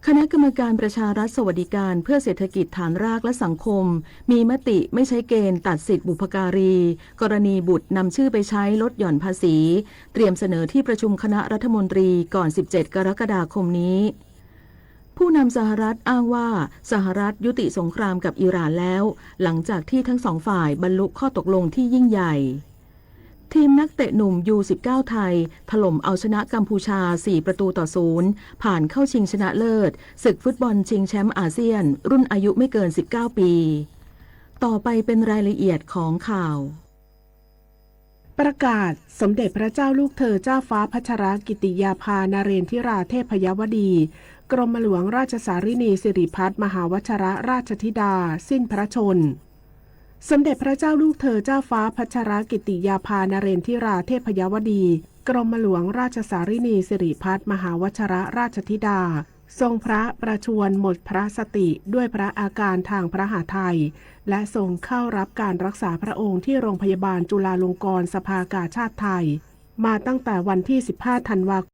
คณะกรรมการประชารัฐสวัสดิการเพื่อเศรษฐกิจฐานรากและสังคม มีมติไม่ใช้เกณฑ์ตัดสิทธิบุพการี กรณีบุตรนำชื่อไปใช้ลดหย่อนภาษี เตรียมเสนอที่ประชุมคณะรัฐมนตรีก่อน สิบเจ็ด กรกฎาคมนี้ ผู้นำสหรัฐอ้างว่า สหรัฐยุติสงครามกับอิหร่านแล้ว หลังจากที่ทั้งสองฝ่ายบรรลุข้อตกลงที่ยิ่งใหญ่ ทีมนักเตะหนุ่ม ยู สิบเก้า ไทย ถล่มเอาชนะกัมพูชา สี่ ประตูต่อ ศูนย์ ผ่านเข้าชิงชนะเลิศ ศึกฟุตบอลชิงแชมป์อาเซียน รุ่นอายุไม่เกิน สิบเก้า ปี ต่อไปเป็นรายละเอียดของข่าว ประกาศ สมเด็จพระเจ้าลูกเธอเจ้าฟ้าพัชรกิติยาภานเรนทิราเทพยวดี กรมหลวงราชสารินีสิริพัฒน์ มหาวัชรราชธิดา สิ้นพระชนม์ สมเด็จพระเจ้าลูกเธอเจ้าฟ้าพัชรกิติยาภานเรนทิราเทพยวดี กรมหลวงราชสารินีสิริพัฒน์ มหาวัชรราชธิดา ทรงพระประชวรหมดพระสติด้วยพระอาการทางพระหาไทย และทรงเข้ารับการรักษาพระองค์ที่โรงพยาบาลจุฬาลงกรณ์สภากาชาดไทย มาตั้งแต่วันที่ สิบห้า ธันวาคม